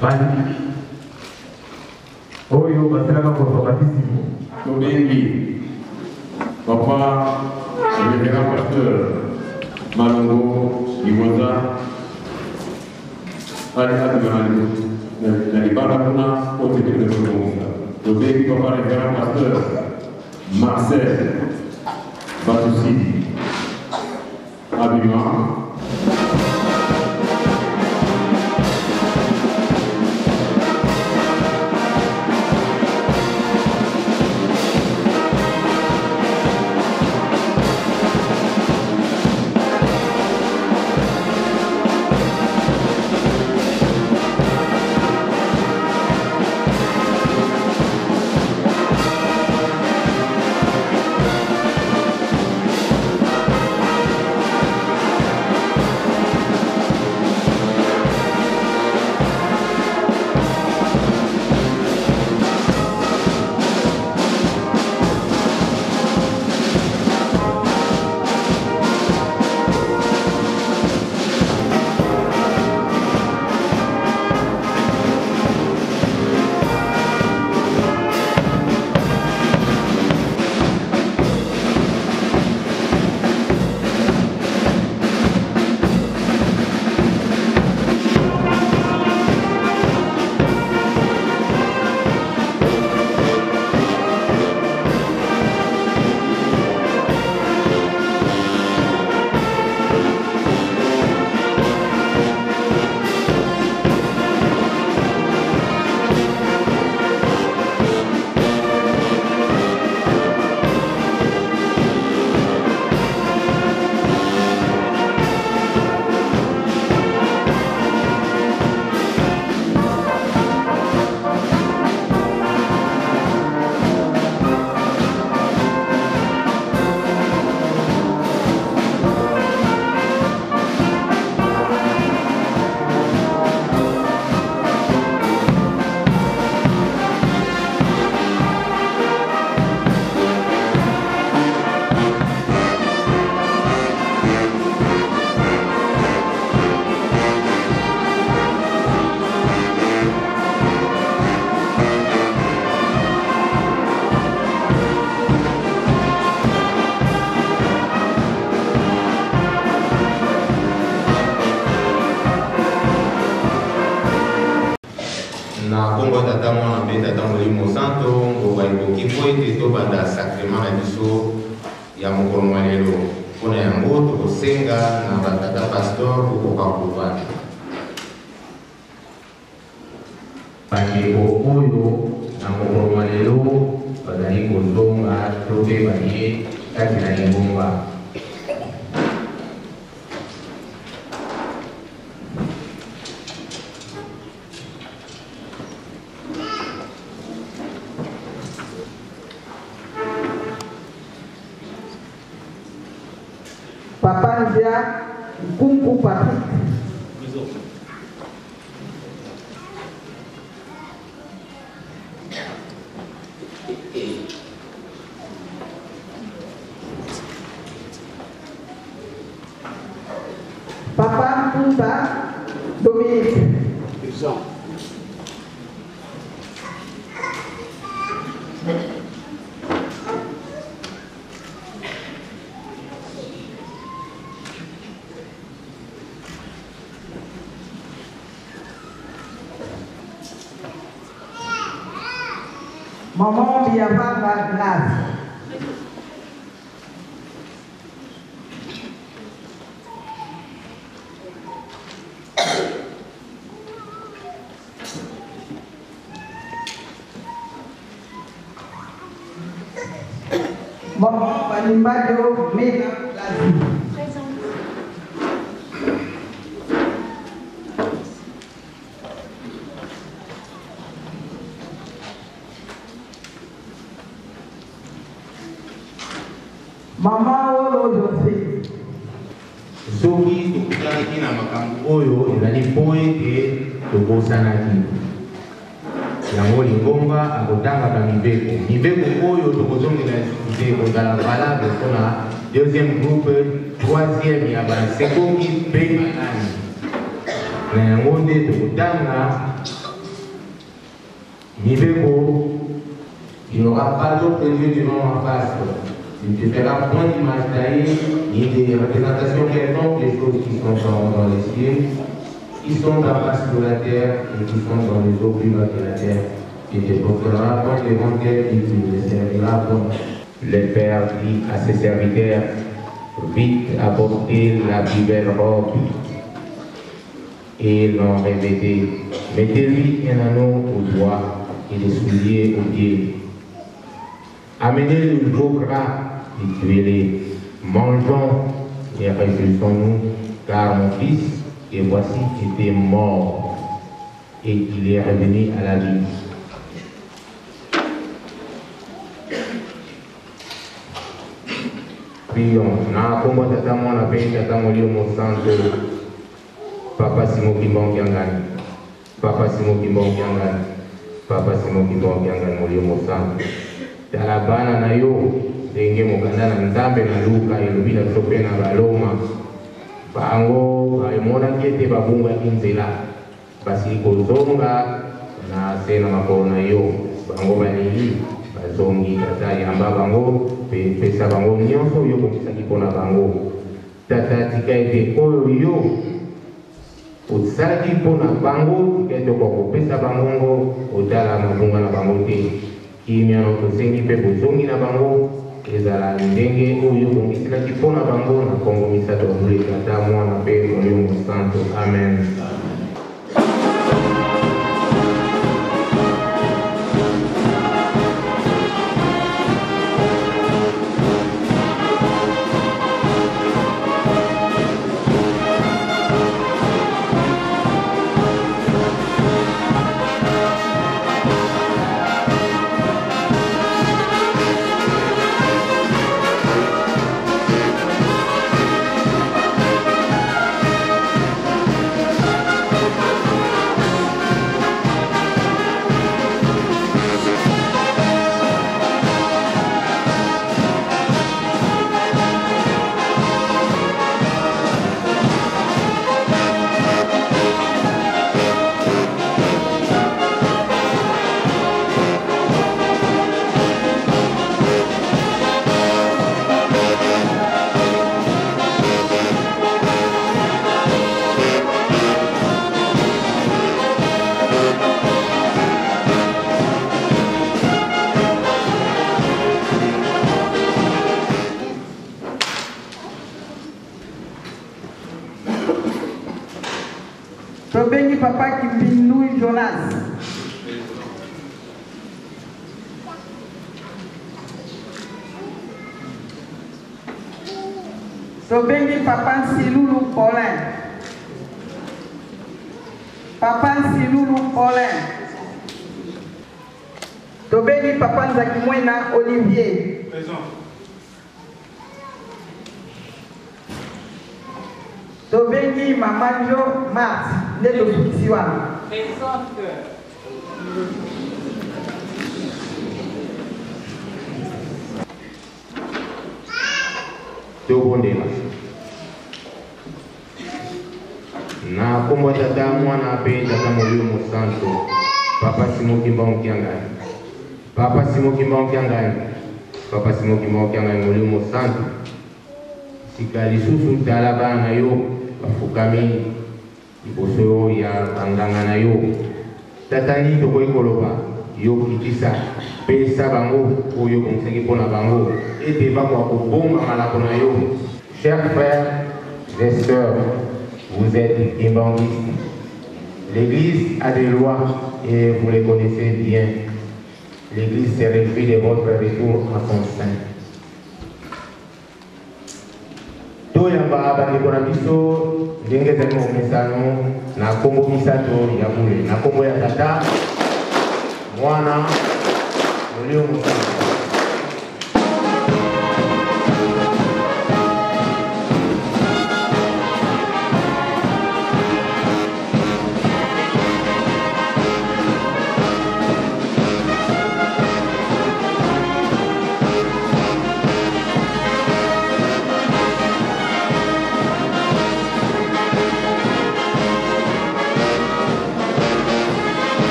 Bandimi oyo basilaka kozwa batisimo. Tobengi papa révérend pasteur Malongo Liboza ali abima na libanda kuna po te tokende kobongisa. Tobengi papa révérend pasteur Marcel Batusidi abima. Na nkombo ya Tata, Mwana mpe Tata Molimo Santo, ngonga ekoki mpo ete tobanda sakrema na biso ya mokolo mwa lelo. Mpo na yango tokosenga na batata pastor kokoka kovanda. Bandeko oyo na mokolo mwa lelo bazali kozonga to mpe baye kati na lingomba. Papa Nzia Nkunku Patrick. Papa Ntumba Dominique. Présent. Maman Biavanga Glace. Maman Banimbadio Mena Glace. Mama Olo Josephine. Soki tokutanaki na makambo oyo ezali mpo ete tobosanaki yango. Lingomba akotangaka mibeko, mibeko oyo tokozongela lisusu te, ekozala valable mpona deuxième groupe, troisième ya basekoki mpe banani. Na yango nde tokotanga. Mibeko, il n'y aura pas d'autre Dieu devant ma face. Tu ne te feras point d'image taillée, ni de représentation quelconque des choses qui sont en dans les cieux, qui sont en face de la terre et qui sont dans les eaux plus bas que la terre. Tu te prosterneras point devant elles et tu ne les serviras point. Le père dit à ses serviteurs, vite apportez la plus belle robe et l'en revêtez. Mettez-lui un anneau au doigt et des souliers aux pieds. Amenez le veau gras et tuez-les. Mangeons et réjouissons-nous, car mon fils, et voici, était mort et il est revenu à la vie. Prions. Na kombo Tata Mwana pe Tata Molimo Mosantu. Papa Simon Kimbangu Kiangani. Papa Simon Kimbangu Kiangani. Papa Simon Kimbangu Kiangani Molimo Mosantu. Tala bana na yo ndenge mokanda na Nzambe na Luka elobi na biso mpe na Baloma. Bango bamonaki ete babungaki nzela, basili kozonga na se na makolo na yo. Bango baleli, bazongi. Tata, yamba bango mpe pesa bango nyonso oyo obongisaki mpo na bango. Tata, tika ete oyo yo osalaki mpo na bango, tika ete okoka kopesa bango ngo, otala mabunga na bango te. Kimia no tosengi mpe bozongi na bango ezala ndenge oyo obongiselaki mpo na bango na nkombo misato ya bule, Tata, Mwana mpe Molimo Mosantu. Amen. Tobengi papa Kimbindu Jonas. Tobengi papa Nsilulu Paulin. Papa Nsilulu Paulin. Tobengi papa Nzaki Mwena Olivier. Présent. Tobengi mama Jo Mars nde tosukisi wana. Présente. Tobondela. Na nkombo ya Tata, Mwana mpe Tata Molimo Mosantu. Papa Simon Kimbangu Kiangani. Papa Simon Kimbangu Kiangani. Papa Simon Kimbangu Kiangani Molimo Mosantu. Sika lisusu tala bana na yo bafukami liboso ya banganga na yo. Tata, nini tokoki koloba? Yo kitisa, pesa bango oyo obongisaki mpo na bango, ete bakoka kobomba malako na yo. Chers frères et sœurs, vous êtes kimbanguistes. L'Église a des lois et vous les connaissez bien. L'Église se réjouit de votre retour en son sein. Toyamba bandeko na biso ndenge ezali momesano na nkombo misato ya bule, na nkombo ya Tata, Mwana, Molimo Mosantu.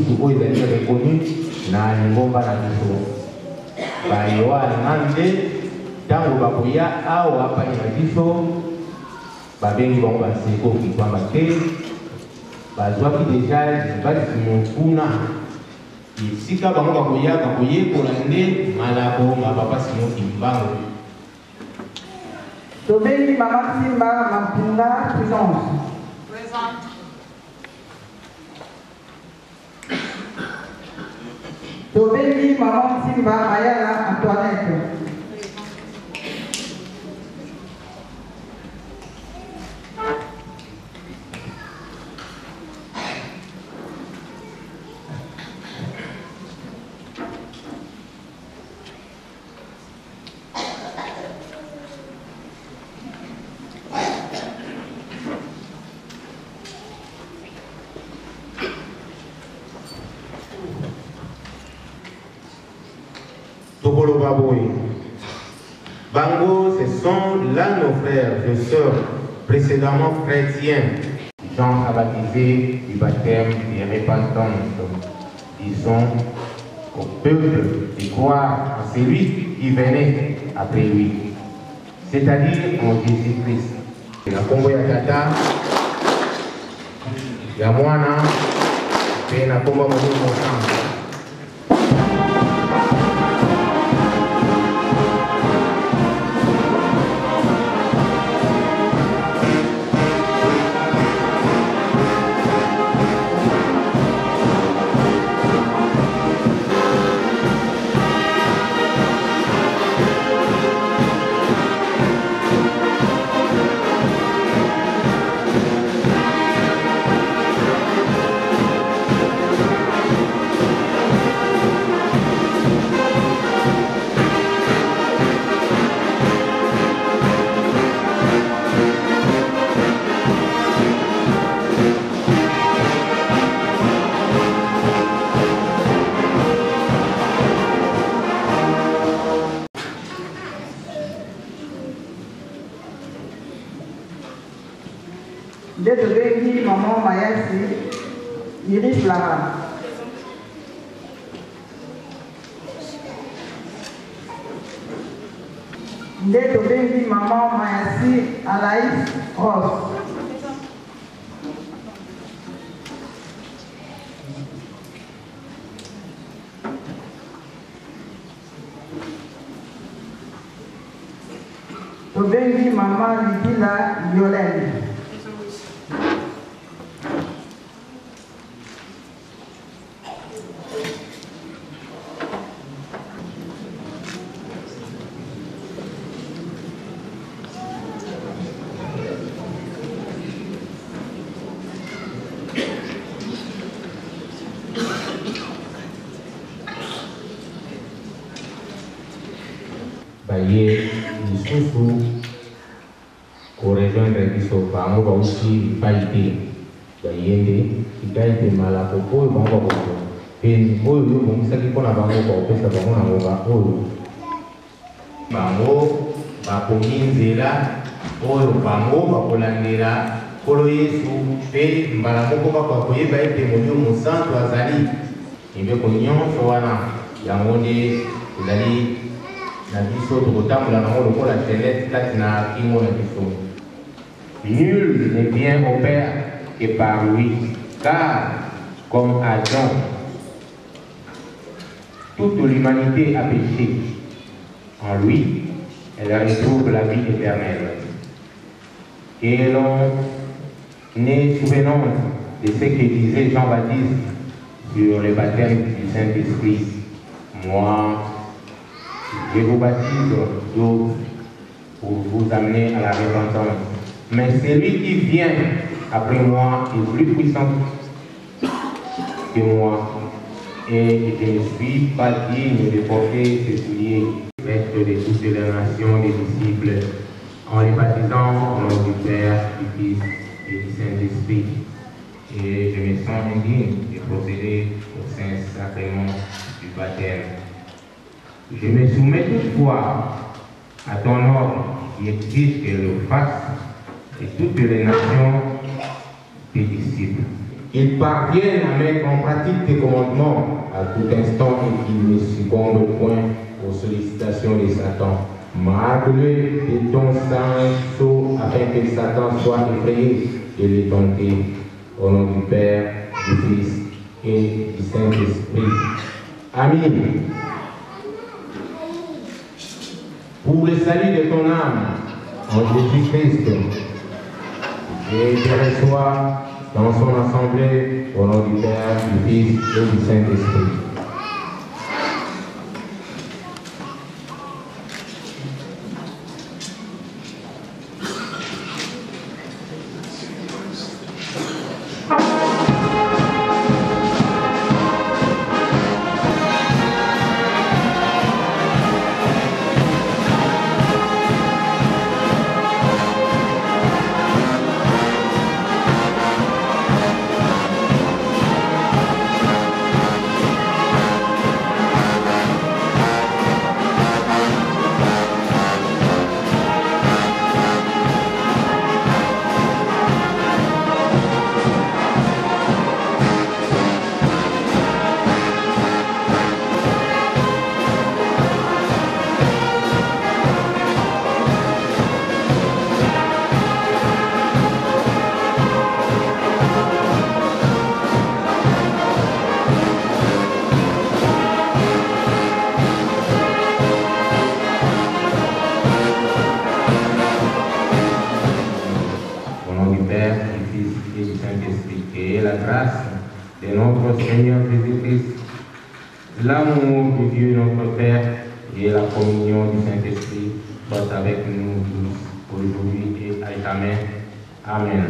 mosusu oyo ezali reconnu na lingomba na biso. Baye wana nde ntango bakoya awa pai na biso, babengi bango basekoki, pamba te bazwaki deja libatisi kuna. Esika bango bakoyaka koyekola nde malako ma Papa Simon Kimbangu. Tobengi Mama Simba Mampinga Prudence. Présente. Tobengi Mama Simba Mayala Antoinette. Tokoloba boye. Bango, ce sont là nos frères et sœurs précédemment chrétiens. Jean a baptisé du baptême de repentance. Disons au peuple de croire en celui qui venait après lui, c'est-à-dire en Jésus-Christ. Na kombo ya Tata, ya Mwana, mpe na kombo ya Molimo Mosantu. Nde tobengi Mama Mayasi Iris Lara. Nde tobengi Mama Mayasi Alaïs Rose. Tobengi Mama Lidila Yolène. Baye lisusu korejoindre biso, bango bauti bipai te, baye nde tika ete malako oyo bango bakozwa mpe oyo yo obongisaki mpo na bango bakopesa bango na ngonga oyo bango bakomi nzela oyo bango bakolandela Nkolo Yesu, mpe mbala moko bakoka koyeba ete Molimo Mosantu azali. Mibeko nyonso wana yango nde ezali na biso, tokotambola nango lokola chaînette kati na kingo na biso. Nul ne vient au Père que par lui, car comme Adam, toute l'humanité a péché. En lui, elle retrouve la vie éternelle. Et l'on est souvenance de ce que disait Jean-Baptiste sur le baptême du Saint-Esprit. Moi, je vous baptise d'eau pour vous amener à la repentance. Mais celui qui vient après moi est plus puissant que moi, et je ne suis pas digne de porter ses souliers. Maître de toutes les nations des disciples, en les baptisant au nom du Père, du Fils et du Saint-Esprit. Et je me sens indigne de procéder au Saint Sacrement du baptême. Je me soumets toutefois à ton ordre qui exige que je fasse de toutes les nations des disciples. qu'il parvienne à mettre en pratique tes commandements à tout instant et qu'il ne succombe point aux sollicitations de Satan. Marque-le de ton saint sceau afin que Satan soit effrayé de le tenter. Au nom du Père, du Fils et du Saint-Esprit. Amen. Pour le salut de ton âme, en Jésus-Christ, et te reçois dans son assemblée au nom du Père, du Fils et du Saint-Esprit. Au nom du Père, du Fils et du Saint-Esprit, et la grâce de notre Seigneur Jésus-Christ, l'amour de Dieu notre Père et la communion du Saint-Esprit soient avec nous tous aujourd'hui et à jamais. Amen.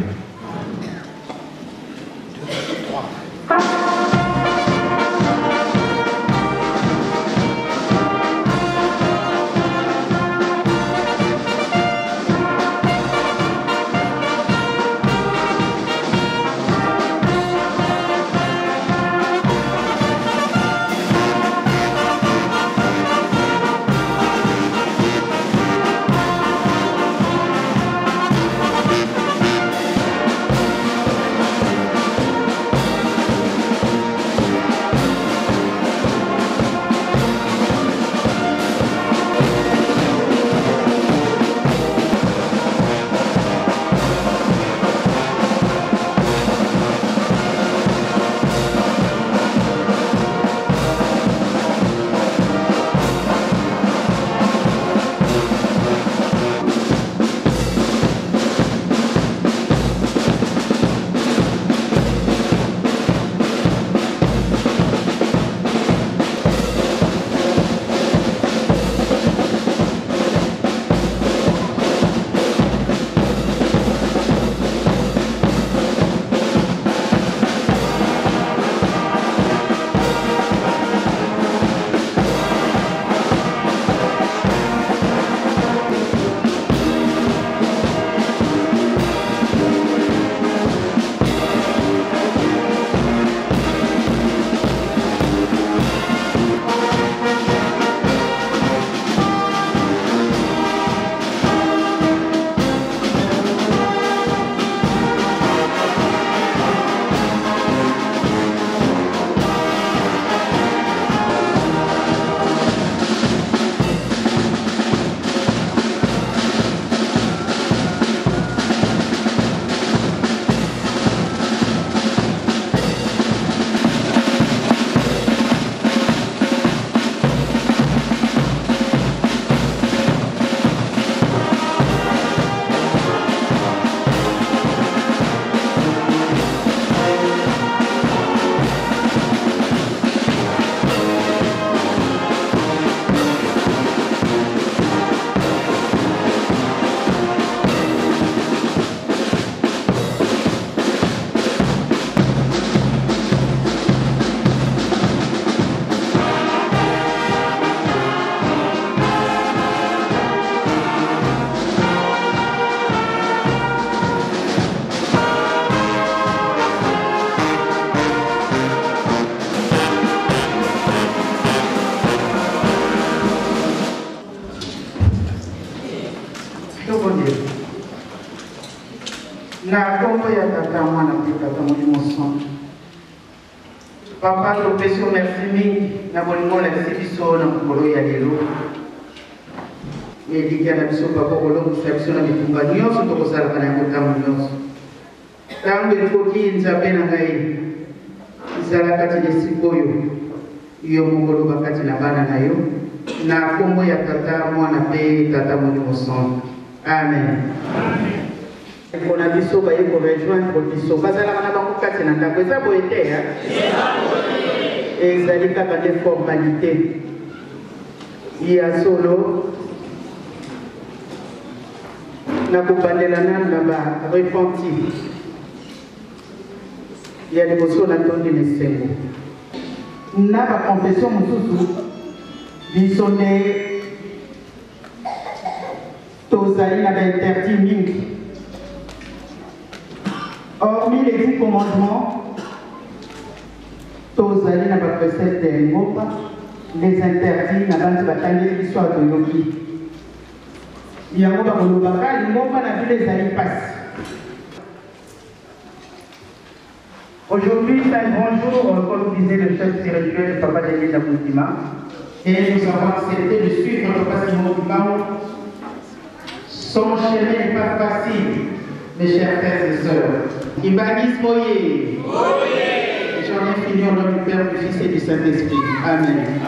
Na nkombo ya Tata, Mwana mpe Tata Molimo Santu. Papa topesi yo merci mingi na bolingo olakisi biso na mokolo ya lelo. Elikya na biso papa okolongisa biso na bitumba nyonso tokozalaka na yango ntango nyonso. Ntango ekoki Nzambe na ngai, zala kati na esika oyo yo moko loba kati na bana na yo na nkombo ya Tata, Mwana mpe Tata Molimo Santu. Amen. Ndeko na biso baye ko rejoindre biso bazalaka na bango kati na ndako eza boye te ezali kaka nde formalité ya solo nakobandela nanu na ba repenti ya liboso natondi na esengo na baconfession mosusu biso nde Tozali na ba interdits mingi. Hormis les dix commandements, tozali na ba preceptes ya lingomba, les interdits na banzi batangeli biso awa toyoki. Yango bakolobaka lingomba na bino ezali mpasi. Aujourd'hui, c'est un grand jour, comme disait le chef spirituel Papa Daniel Nakundima. Et nous avons accepté de suivre Papa Simon Kimbangu. Son chemin n'est pas facile, mes chers frères et sœurs. Kimbanguisme oye! J'en ai fini au nom du Père, du Fils et du Saint-Esprit. Amen.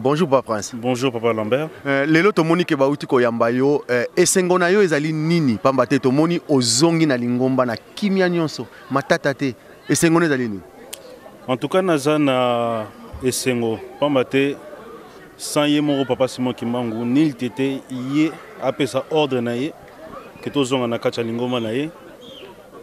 Bonjour Papa Prince. Bonjour Papa Lambert. Lelo tomoni ke bauti koyamba yo esengo na yo ezali nini pamba te tomoni ozongi na lingomba na kimia nyonso matata te esengo na ezali nini? En tout cas naza na esengo pamba te sans ye moko Papa Simon Kimbangu nil tete ye apesa ordre na ye ke tozonga na kati ya lingomba na ye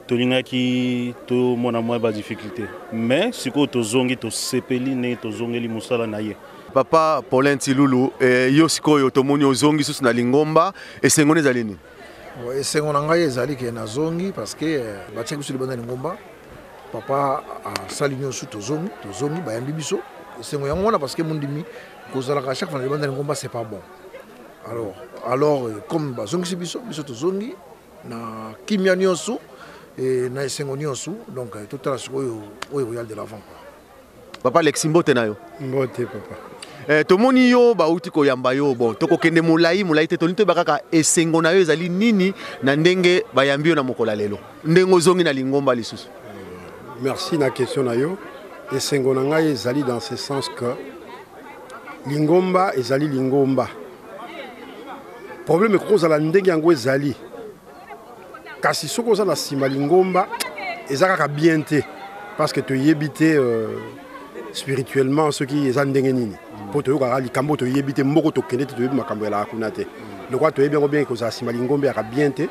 tolingaki tomona mwa ba difficulté mais sikoyo tozongi tosepeli ndenge tozongeli mosala na ye. Papa Paulin Tilulu, yo sikoyo tomoni ozongi susu na lingomba esengo na ezali nini? Bon, esengo na ngai ezali ke nazongi parce que batiaki biso libanda lingomba, papa asali nyonso tozongi, tozongi bayambi biso esengo yango wana parce que mondimi kozalaka chaque fois na libanda lingomba c'est pas bon. Alors comme bazongisi biso, biso tozongi na kimia nyonso et na esengo nyonso, donc totala sikoyo oyo royal de l'avant quoi. Papa Alexis, mbote na yo. Mbote papa. Tomoni yo bauti koyamba yo, bon tokokende molai molai te, tolingi toyeba kaka esengo na yo ezali nini na ndenge bayambi yo na mokolo ya lelo, ndenge ozongi na lingomba lisusu. Merci na question na yo. Esengo na ngai ezali dans ce sens que lingomba ezali lingomba. Problème ekozala ndenge yango ezali, kasi soki oza na nsima lingomba eza kaka bien te parce que toyebi te spirituellement soki eza ndenge nini. Po toyokaka likambo toyebi te, mboko tokende te, toyebi makambo elaka kuna te. Lokola toyebi yango bien kozala nsima lingomba eyaka bien te,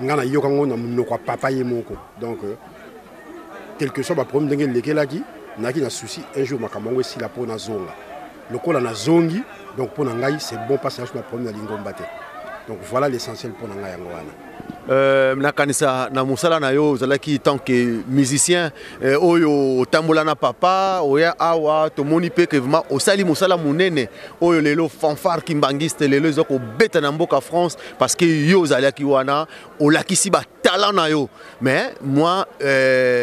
nga nayoka yango na monoko ya papa ye moko. Donc quelque soit ba problème ndenge elekelaki, Nayaki na souci un jour makambo yango esila mpo nazonga. Lokola nazongi, donc mpo na ngai c'est bon parce que na problème na lingomba te. Donc voilà l'essentiel mpo na ngai yango wana. Nakanisa na mosala na yo ozalaki tant que musicien oyo otambola na papa oya awa, tomoni mpe ke vraiment osali mosala monene oyo lelo fanfare kimbangiste lelo eza kobeta na mboka France parce que yo ozalaki wana, olakisi ba talent na yo. Mais moi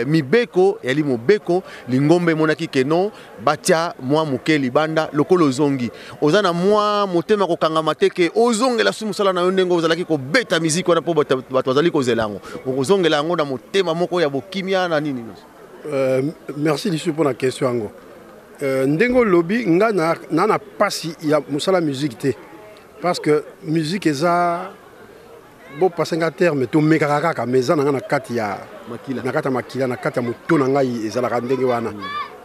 mibeko yali mobeko, lingomba emonaki ke non, batia mwa moke libanda lokola ozongi, oza na mwa motema kokangama te ke ozongela su mosala na yo ndenge ozalaki kobeta miziki wana, mpo bato bazali kozela yango, okozongela yango na motema moko ya bokimia na nini nyonso? Merci lisusu mpo na question yango. Ndenge olobi, nga na pasi ya mosala musique te, parce que musique eza bopasa nga terme, tomekaka kaka, mais eza na nga na kati ya makila, na kati ya makila, na kati ya moto na ngai ezalaka ndenge wana.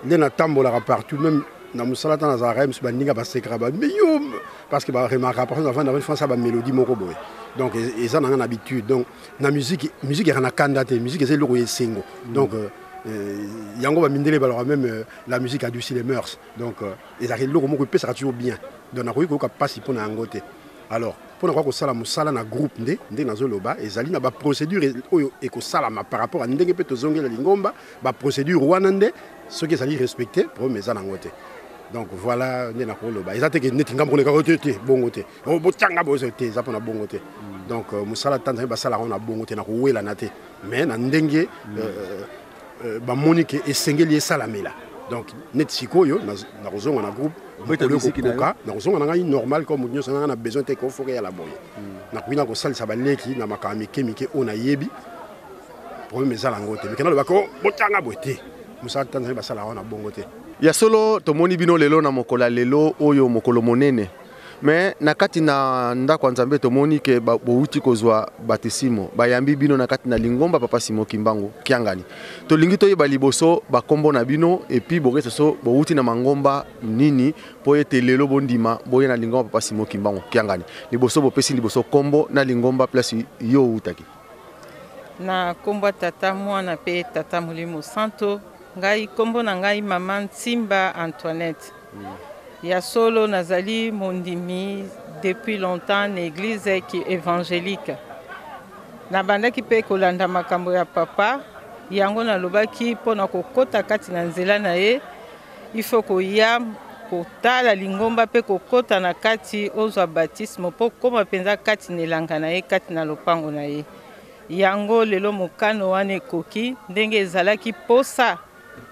Nde natambolaka partout, même na mosala ta nazalaka ye mosu, baninga basekaka ba mais yo, parce que baremarquaka par exemple avant France bamélodie moko boye. Donc eza na nga na habitude. Donc na musique, musique eka na kanda te, musique eza eloko ya esengo. Donc yango bamindele balobaka même la musique adoucit les mœurs. Donc ezalaka eloko moko epesaka toujours bien. Donc nakoki koyoka mpasi mpo na yango te. Alors mpona koka kosala mosala na groupe, nde nazoloba ezali na baprocédure oyo ekosalama par rapport a ndenge mpe tozongela lingomba. Baprocédure wana nde soki ezali respecté, problème eza nango te. Donc voilà nde nakoloba, eza te ke neti ngambo kaka te te bongo te, botianga bozo te, eza mpona bongo te. Donc mosala ta Nzambe basalaka na bongo te, na kowelana te, mais na ndenge bamoni ke esengeli esalamela. Donc neti sikoyo nakozonga na groupe, koka nakozonga na ngai normal comme moto nyonso. Nanga na besoin te kofoka yala boye, nakoki na kosalisa baleki na makambo mike mike oyo nayebi, problème eza nango te. Meke nalobaka botianga boye te, mosala ta Nzambe basalaka wana bongo te. Ya solo, tomoni bino lelo na mokolo ya lelo oyo, mokolo monene, me na kati na ndako ya Nzambe tomoni ke bowuti kozwa batisimo, bayambi bino na kati na lingomba Papa Simo Kimbangu Kiangani. Tolingi toyeba liboso bakombo na bino, et puis bokesa so bowuti na mangomba nini mpo ete lelo bondima boye na lingomba Papa Simo Kimbangu Kiangani. Liboso bopesi liboso kombo na lingomba place yo owutaki. Na kombo ya Tata, Mwana mpe Tata Molimo Santo, ngai kombo na ngai Mama Ntimba Antoinette. Ya solo, nazali mondimi depuis longtemps na église ki évangélique. Nabandaki mpe kolanda makambo ya papa. Yango nalobaki mpona kokɔta kati na nzela na ye, il faut koya kotala lingomba mpe kokɔta na kati, ozwa batisme mpo kóma mpenza kati na elanga na ye, kati na lopango na ye. Yango lelo mokano wana ekoki ndenge ezalaki posa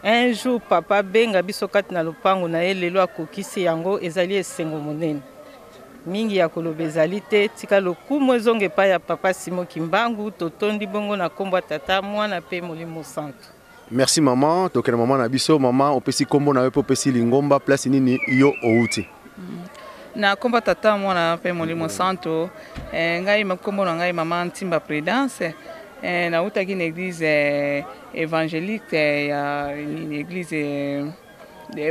un jour papa benga biso kati na lopango na ye. Lelo akokisi yango, ezali esengo monene mingi. Ya koloba ezali te, tika lokumu ezonga epai ya Papa Simo Kimbangu. Totondi bongo na nkombo ya Tata, Mwana mpe Molimo Santo. Merci mama. Tokende mama na biso. Mama, opesi nkombo na yo mpe opesi lingomba place nini yo outi? Na nkombo Tata, Mwana mpe Molimo Santo, ngai nkombo na ngai Mama Ntimba Prudence. Nautaki na église évangélique ya nini, église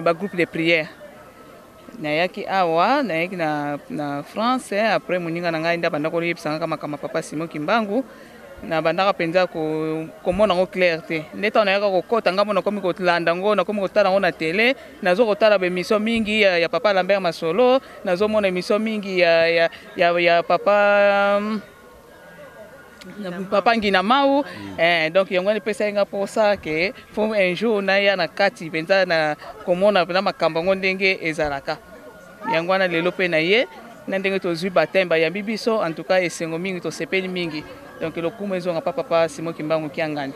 bagroupe de prière. Nayaki awa, nayaki na France après moninga na ngai nde abanda koyebisa ngaka makambo Papa Simo Kimbangu. Nabandaka mpenza komona yango clair te. Nde ntango nayaka kokɔta ngambo, nakomi kolanda yango, nakomi kotala yango na tele, nazo kotala baémission mingi ya Papa Lambert Masolo, nazomona émission mingi ya papa Ngina Mau. Donc yango wana epesaki nga mposa ke faut un jour naya na kati mpenza na komona mpenza makambo yango ndenge ezalaka. Yango wana lelo mpe na ye na ndenge tozwi baptême, bayambi biso, en tout cas esengo mingi, tosepeli mingi. Donc lokumu ezonga pa Papa Simo Kimbangu Kiangani.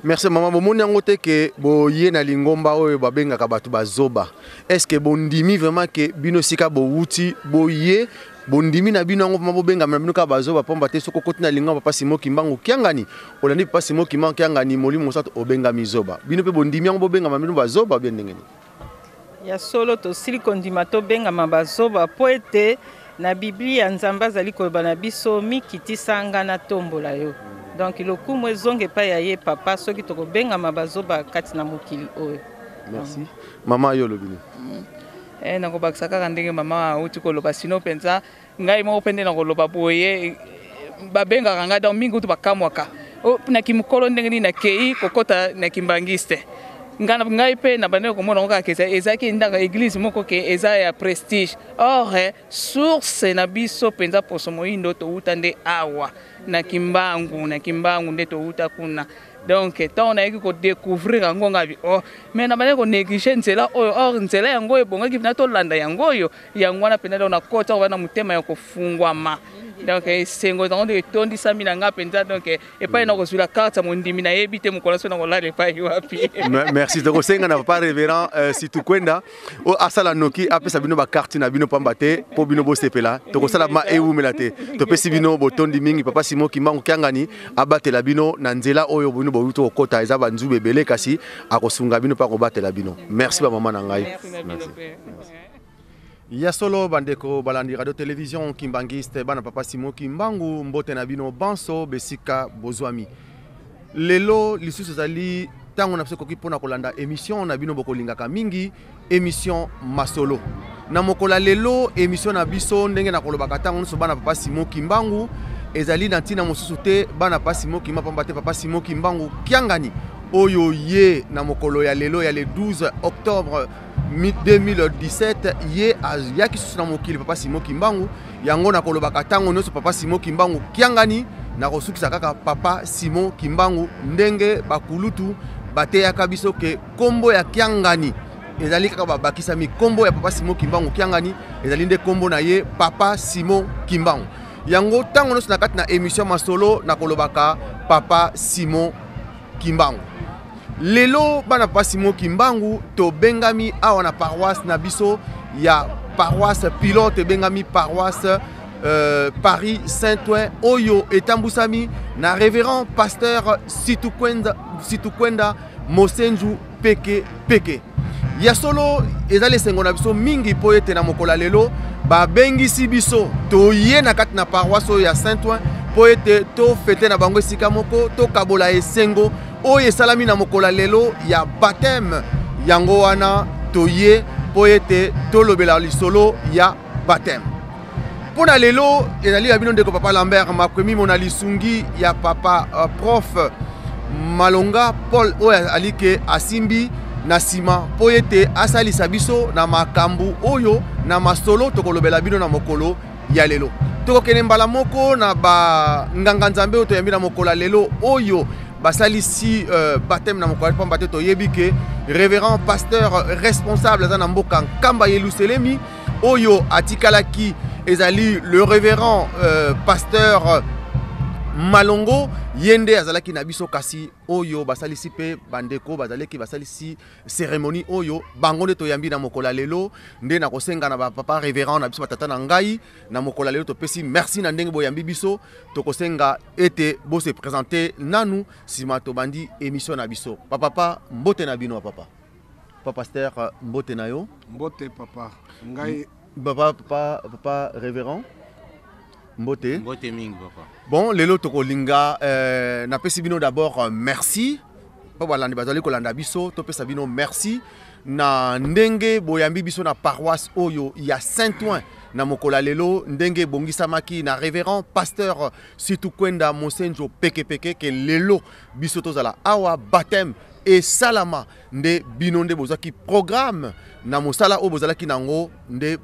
Merci mama. Bomoni yango te ke boye na lingomba oyo babengaka bato bazoba? Est ce que bondimi vraiment ke bino esika bowuti boye, bondimi na bino yango vraiment bobengama na bino kaka bazoba? Pamba te soki okoti na lingomba Papa Simo Kimbangu Kiangani, olandi Papa Simo Kimbangu Kiangani, Molimo Mosantu, obengami zoba. Bino mpe bondimi yango, bobengama bino bazoba bien ndenge nini? Ya solo, tosili kondima tobengama bazoba, mpo ete na Biblia Nzambe azali koloba na biso: "Mikitisa, nga natombola yo." Donc lokumu ezonga epai ya ye papa soki tokobengama bazoba kati na mokili oyo. Merci mama. Yo olobi nini? Nakobakisa kaka ndenge mama auti koloba. Sino mpenza ngai moko mpe nde nakoloba boye, babengaka ngai donc mingi kutu bakamwaka: "Oh, na kimokolo ndenge nini nakei kokɔta na kimbangiste?" Ngai mpe na bandaki komona yango kaka ezalaki ndako église moko ke eza ya prestige. Or eh, source na biso mpenza poso moyindo towuta nde awa na Kimbangu, na Kimbangu nde towuta kuna. Donc ntango nayaki kodécouvrir yango ngai oh, mais na bandaki konéglige nzela oyo, or nzela yango oyo ebongaki mpena tolanda yango oyo, yango wana mpenza donc nakota wana motema ya kofungwama. Donc esengo yango nde etondisami na ngai mpenza. Donc epai na kozwila carte ya mondimi nayebi te mokolo so na kolala epai wapi. Merci. Tokosenga na papa révérend Situkwenda oyo asala noki apesa bino bakarte na bino pamba te mpo bino bosepela. Tokosala ma ewumela te. Topesi bino botondi mingi. Papa Simon Kimbangu Kiangani abatela bino na nzela oyo bino bowuti kokota, eza banzube ebele, kasi akosunga bino mpe akobatela bino. Merci bamama na ngai. Merci. Ya solo bandeko balandi radio télévision Kimbanguiste, bana papa Simon Kimbangu, mbote na bino banso besika bozwami. Lelo lisusu ezali ntango na biso ekoki mpona kolanda émission na bino bokolingaka mingi, émission Masolo. Na mokolo ya lelo émission na biso ndenge na kolobaka ntango nyonso bana papa Simon Kimbangu ezali na ntina mosusu te bana papa Simon Kimbangu, pamba te papa Simon Kimbangu Kiangani oyo ye na mokolo ya lelo ya le 12 octobre 2017 ye ayaki susu na mokili papa Simon Kimbangu. Yango nakolobaka ntango nyonso papa Simon Kimbangu Kiangani, nakosukisa kaka papa Simon Kimbangu ndenge bakulutu bateyaka biso ke kombo ya Kiangani ezali kaka babakisami kombo ya papa Simon Kimbangu Kiangani ezali nde kombo na ye papa Simon Kimbangu. Yango ntango nyonso na kati na émission Masolo nakolobaka papa Simon Kimbangu. Lelo bana papa Simon Kimbangu tobengami awa na paroisse na biso ya paroisse pilote ebengami paroisse Paris Saint-Ouen oyo etambusami na révérend pasteur Situkwenda Mosenju Peke Peke. Ya solo ezali esengo na biso mingi mpo ete na mokolo ya lelo babengisi biso toye na kati na paroisse oyo ya Saint-Ouen mpo ete tofete na bango esika moko, tokabola esengo oyo esalami na mokolo ya lelo ya baptême. Yango wana toye mpo ete tolobela lisolo ya baptême. Mpo na lelo ezali ya bino ndeko papa Lambert Makwemimo na lisungi ya papa prof Malonga Paul oyo alike asimbi na nsima mpo ete asalisa biso na makambo oyo na masolo tokolobela bino na mokolo ya lelo. Tokokende mbala moko na banganga nzambe oyo toyambi na mokolo ya lelo oyo basalisi baptême na mokolo ya pamba te toyebi ke révérend pasteur responsable aza na mboka Nkamba Yelusalemi oyo atikalaki ezali le révérend pasteur Malongo ye nde azalaki na biso, kasi oyo basalisi mpe bandeko bazalaki basalisi cérémonie oyo bango nde toyambi na mokolo ya lelo. Nde nakosenga na bapapa révérend na biso batata na ngai na mokolo ya lelo topesi merci na ndenge boyambi biso. Tokosenga ete bose présenter nanu nsima tobandi émission na biso. Papa mbote na bino papa. Papa pasteur mbote na yo. Mbote papa ngai. Papa, papa, papa révérend mbote. Mbote mingi papa. Bon lelo tokolinga napesi bino d'abord merci mpo balandi bazali kolanda biso, topesa bino merci na ndenge boyambi biso na paroisse oyo ya Saint-Ouen na mokolo ya lelo ndenge ebongisamaki na révérend pasteur Situkwenda Mosenjo Peke Peke ke lelo biso tozala awa baptême esalama nde bino nde bozwaki programme na mosala oyo bozalaki nango nde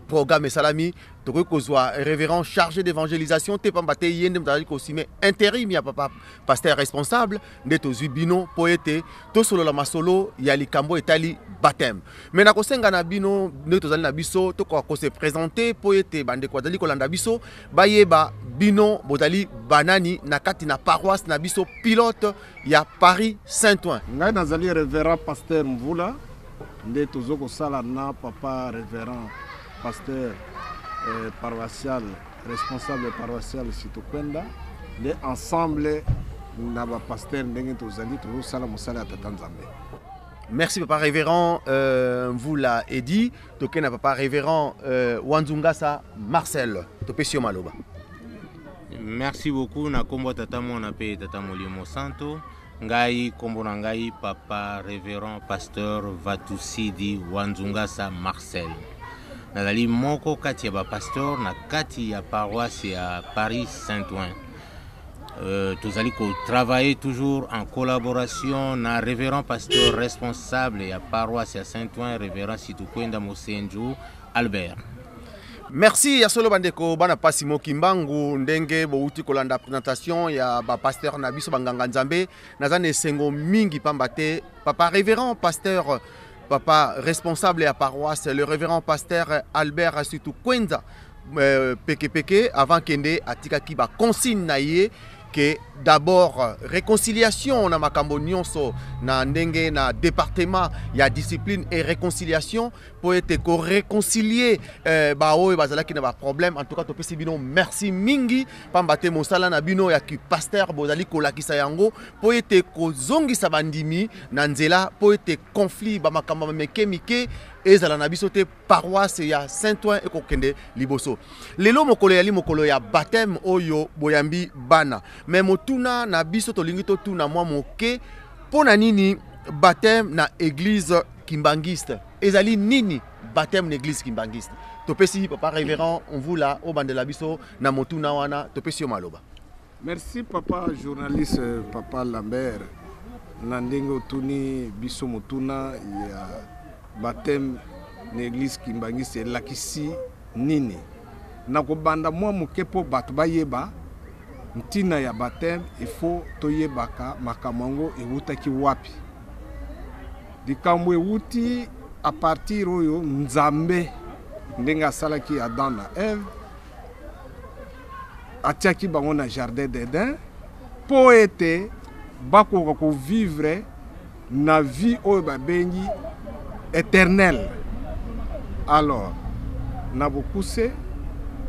programme esalami. Tokoki kozwa révérend chargé d'évangélisation te pamba te ye nde moto azalaki kosime intérim ya papa pasteur responsable nde tozwi bino mpo ete tosolola masolo ya likambo etali baptême. Mais nakosenga na bino nde tozali na biso tokoka kose présenter mpo ete bandeko bazali kolanda biso bayeba bino bozali banani na kati na paroisse na biso pilote ya Paris Saint-Ouen. Ngai nazali révérend pasteur Mvula nde tozo kosala na papa révérend pasteur paroissial responsable paroissial Situkwenda nde ensemble na ba pasteur ndenge tozali tozosala mosala ya tata Nzambe. Merci papa révérend Mvula Edi, tokena papa révérend Wanzungasa Marcel topesi yo maloba. Merci beaucoup na kombo tata mwana pe tata molimo santo. Ngai kombo na ngai papa révérend pasteur Vatusidi Wanzungasa Marcel. Nazali moko kati ya ba pasteur na kati ya paroisse ya Paris Saint-Ouen. Euh, tozali kotravailler toujours en collaboration na révérend pasteur responsable ya paroisse ya Saint-Ouen, révérend Situkwenda Mosenju Albert. Merci ya solo bandeko bana pasi mokimbangu ndenge bowuti kolanda présentation ya ba pasteur na biso banganga nzambe. Naza na esengo mingi pamba te papa révérend pasteur, papa responsable ya paroisse, le révérend pasteur Albert Situkwenda peke peke avant kende atikaki ba consigne na ye que d'abord réconciliation na makambo nyonso na ndenge na département ya discipline et réconciliation po ete ko réconcilier ba oyo bazalaki na ba problème. En tout cas topesi bino merci mingi pamba te mosala na bino ya ki pasteur bozali kolakisa yango po ete kozongisa bandimi na nzela po ete conflit ba makambo mike mike ezala na biso te. Paroisse ya Saint-Ouen ekokende liboso. Lelo mokolo yali mokolo ya baptême oyo boyambi bana. Mais motuna na biso tolingi totuna mwa moke pona nini baptême na église kimbanguiste? Ezali nini baptême na église kimbanguiste? Topesi papa révérend Mvula obandela biso na motuna wana, topesi yo maloba. Merci papa journaliste, papa Lambert, na ndenge otuni biso motuna ya baptême na église kimbanguiste elakisi nini. Na kobanda mwa moke mpo bato bayeba ntina ya baptême, il faut toyebaka makambo yango ewutaki wapi. Likambo ewuti à partir oyo Nzambe ndenge asalaki Adam na Ève, atiaki bango na jardin d'Eden mpo ete bakoka kovivre na vie oyo babengi éternelle. Alors na bokuse,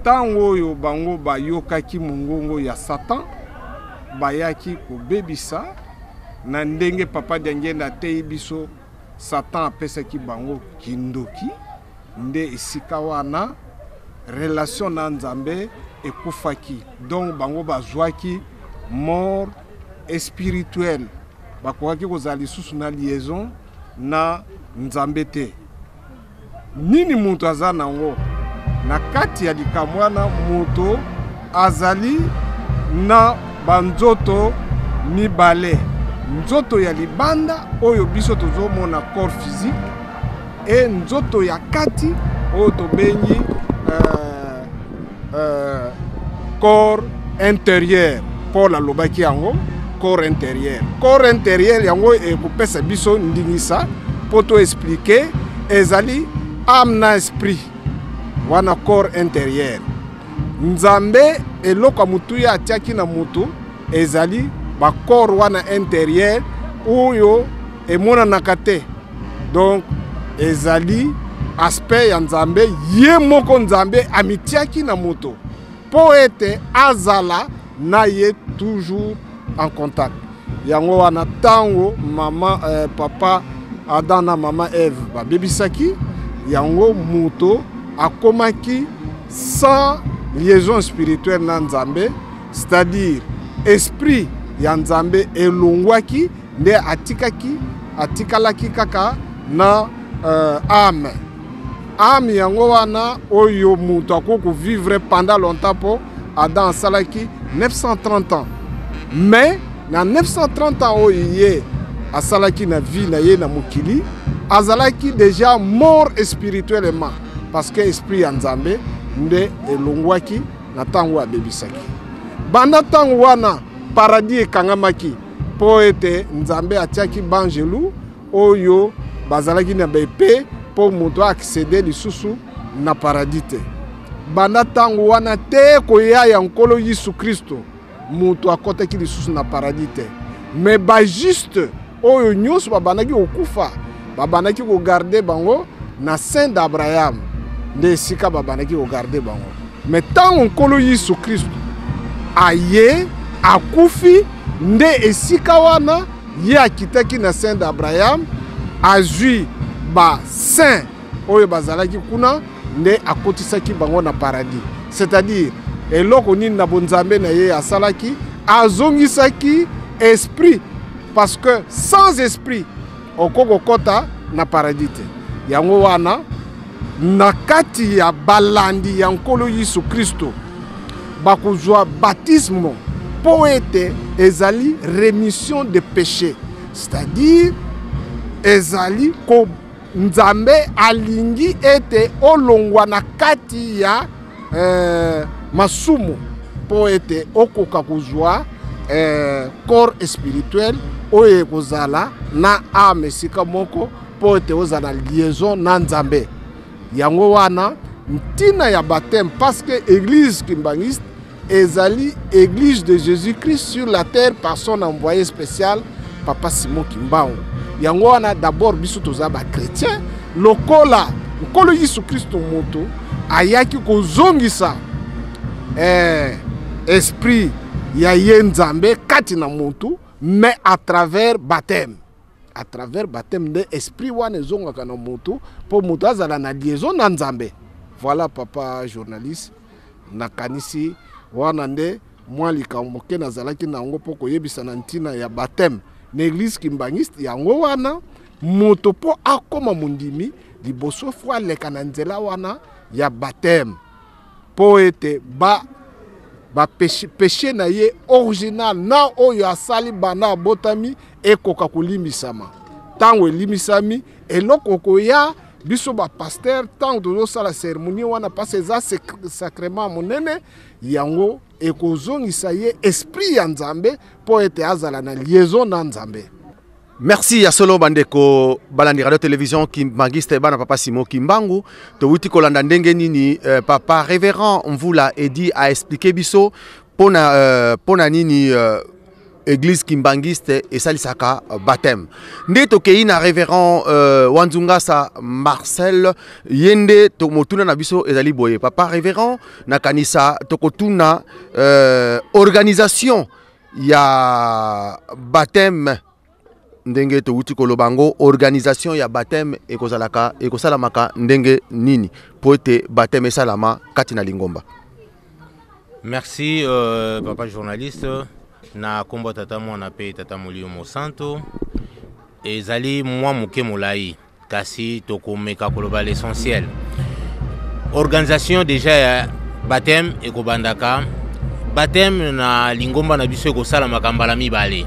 ntango oyo bango bayokaki mongongo ya Satan, bayaki kobebisa na ndenge papa Diangienda ateyi biso, Satan apesaki bango kindoki, nde esika wana relation na Nzambe ekufaki. Donc bango bazwaki mort spirituelle, bakokaki kozala lisusu na liaison na Nzambe te. Nini moto aza nango na kati ya likambo wana? Moto azali na banzoto mibale, nzoto ya libanda oyo biso tozomona corps physique, e nzoto ya kati oyo tobengi corps intérieur. Paul alobaki yango, corps intérieur. Corps intérieur yango ekopesa biso ndingisa po to expliquer ezali âme na esprit wana corps intérieur. Nzambe eloko ya motuya atiaki na motu ezali ba corps wana intérieur oyo emonanaka te. Donc ezali aspect ya Nzambe, ye moko Nzambe amitiaki na moto po ete azala na ye toujours en contact. Yango wana tango mama papa Adam na mama Ève babebisaki yango, moto akomaki sans liaison spirituelle na Nzambe, c'est-à-dire esprit ya Nzambe elongwaki, nde atikalaki kaka na âme. Âme yango wana oyo moto akoki kovivre pendant longtemps, po Adam asalaki 930 ans. Mais na 930 ans oyo ye asalaki na vie na ye na mokili, azalaki déjà mort spirituellement, parce que esprit ya Nzambe nde elongwaki na ntango abebisaki. Banda ntango wana paradis ekangamaki po ete Nzambe atiaki banjelu oyo bazalaki na bepe po moto accéder lisusu na paradis te. Banda ntango wana te koya ya Nkolo Yesu Kristo, moto akotaki lisusu na paradis te. Mais ba juste oyo nyonso babandaki kokufa, babandaki kogarde bango na sein d'Abraham, nde esika babandaki kogarde bango. Mais ntango Nkolo Yesu Kristo aye akufi, nde esika wana ye akitaki na sein d'Abraham, azwi ba saint oyo bazalaki kuna, nde akotisaki bango na paradis. C'est-à-dire eloko nini na bonzambe na ye asalaki, azongisaki esprit, parce que sans esprit okoki kokota na paradis te. Yango wana na kati ya balandi ya Nkolo Yesu Kristo bakozwa baptisme Mpo ete ezali remission de péché, c'est-à-dire ezali ko Nzambe alingi ete olongwa na kati ya eh, masumu mpo ete okoka kozwa eh, corps spirituel oyo ekozala na ame esika moko mpo ete ozala liaison na Nzambe. Yango wana ntina ya baptême, parce que église kimbanguiste ezali église de Jésus-Christ sur la terre par son envoyé spécial papa Simon Kimbangu. Yango wana d'abord biso toza ba chrétien lokola Nkolo Yesu Kristo moto ayaki kozongisa eh, esprit ya ye Nzambe kati na moto mais à travers baptême. À travers baptême nde esprit wana ezongaka na moto mpo moto azala na liaison na Nzambe. Voilà papa journaliste, nakanisi wana nde mwa likambo moke nazalaki na yango mpo koyebisa na ntina ya baptême na église kimbanguiste. Yango wana moto mpo akoma mondimi liboso fo aleka na nzela wana ya baptême mpo ete ba ba péché na ye original na oyo asali banda abotami ekoka kolimbisama. Ntango elimbisami, eloko koya biso ba pasteur ntango tozosala cérémonie wana, parce eza sacrement monene, yango ekozongisa ye esprit ya Nzambe mpo ete azala na liaison na Nzambe. Merci ya solo bandeko balandi radio télévision kimbanguiste bana papa Simon Kimbangu. Towuti kolanda ndenge nini papa révérend Mvula Edi a expliqué biso pona nini église kimbanguiste esalisaka baptême. Nde tokei na révérend Wanzungasa Marcel yende to motuna na biso ezali boye. Papa révérend na kanisa tokotuna organisation ya baptême ndenge towuti koloba yango, organisation ya baptême ekozalaka ekosalamaka ndenge nini po ete baptême esalama kati na lingomba. Merci papa journaliste. Na kombo tata mwana pe tata molimo mosanto, ezali mwa moke molai kasi tokomeka koloba l'essentiel. Organisation déjà ya baptême ekobandaka. Baptême na lingomba na biso ekosalamaka mbala mibale,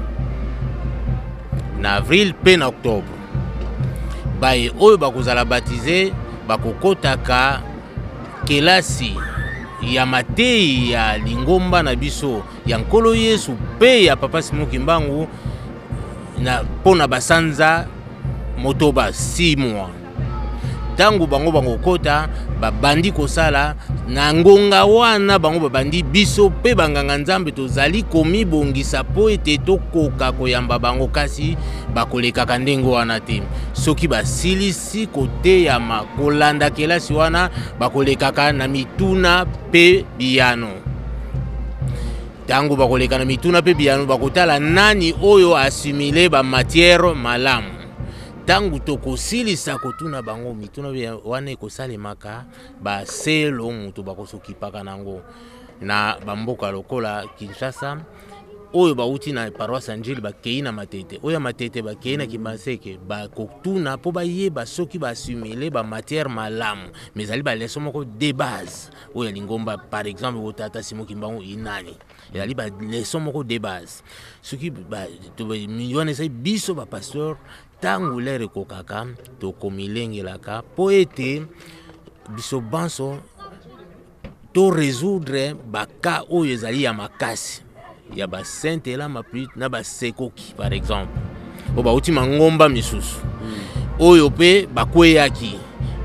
na avril pe na octobre. Baye oyo bakozala baptisé bakokotaka kelasi ya mateyi ya lingomba na biso ya Nkolo Yesu pe ya papa Simon Kimbangu na pona basanza motoba, 6 mois. Tango bango bakokota babandi kosala na ngonga wana, bango babandi, biso pe banganga Nzambe tozali komibongisa po ete tokoka koyamba bango, kasi bakolekaka ndenge wana te. Soki basilisi koteyama kolanda kelasi wana, bakolekaka na mituna pe biyano. Tango bakoleka na mituna pe biyano, bakotala nani oyo assimile ba matière malamu. Tango tokosilisa kotuna bango mituna wana, ekosalemaka baselo moto bakosokipaka nango na bamboka lokola Kinshasa, oyo bauti na paroisse Angile bakei na Matete, oyo ya Matete bakei na Kimbanseke, bakotuna mpo bayeba soki baassimile ba matière malamu. Mais ezali ba leçon moko de base oyo ya lingomba. Par exemple, otata Simon Kimbangu inani, ezali ba leçon moko de base. Soki wana ezali biso ba pasteur, tango lere ekokaka tokomilengelaka mpo ete biso banso to résoudre ba cas oyo ezali ya makasi ya ba Saint Elama plus na ba Sekoki par exemple, oyo bauti mangomba misusu oyo pe bakweyaki.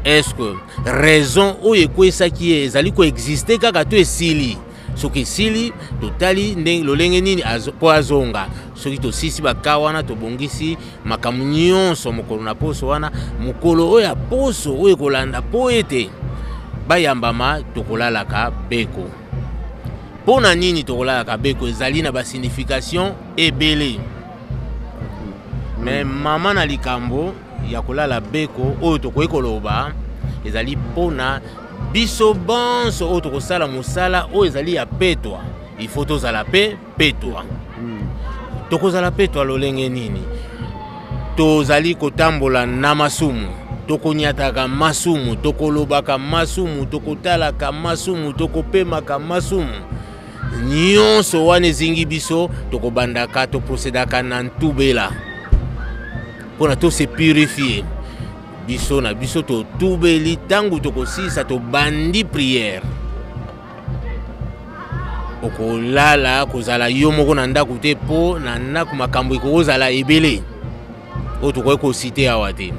Est-ce que raison oyo ekweyisaki ye ezali koexiste kaka to esili? Soki esili, totali ndenge lolenge nini po azonga. Soki tosisi baka wana, tobongisi makambo nyonso mokolo na poso wana, mokolo oyo ya poso oyo ekolanda po ete bayambama, tokolalaka beko. Mpo na nini tokolalaka beko? Ezali na ba signification ebele. Mais mama na likambo ya kolala beko oyo tokoki koloba ezali mpona biso bonso oyo tokosala mosala oyo ezali ya petwa, il faut tozala pe petwa. Tokozala petwa lolenge nini? Tozali kotambola na masumu, tokonyataka masumu, tokolobaka masumu, tokotalaka masumu, tokopemaka masumu. Nyonso wana ezingi biso, tokobandaka toprocedaka na ntubela mpo na tose purifier biso na biso. Totubeli, ntango tokosilisa tobandi prière. Okolala kozala yo moko na ndako te, mpo na ndako makambo ekokozala ebele oyo tokoki kosite awa te.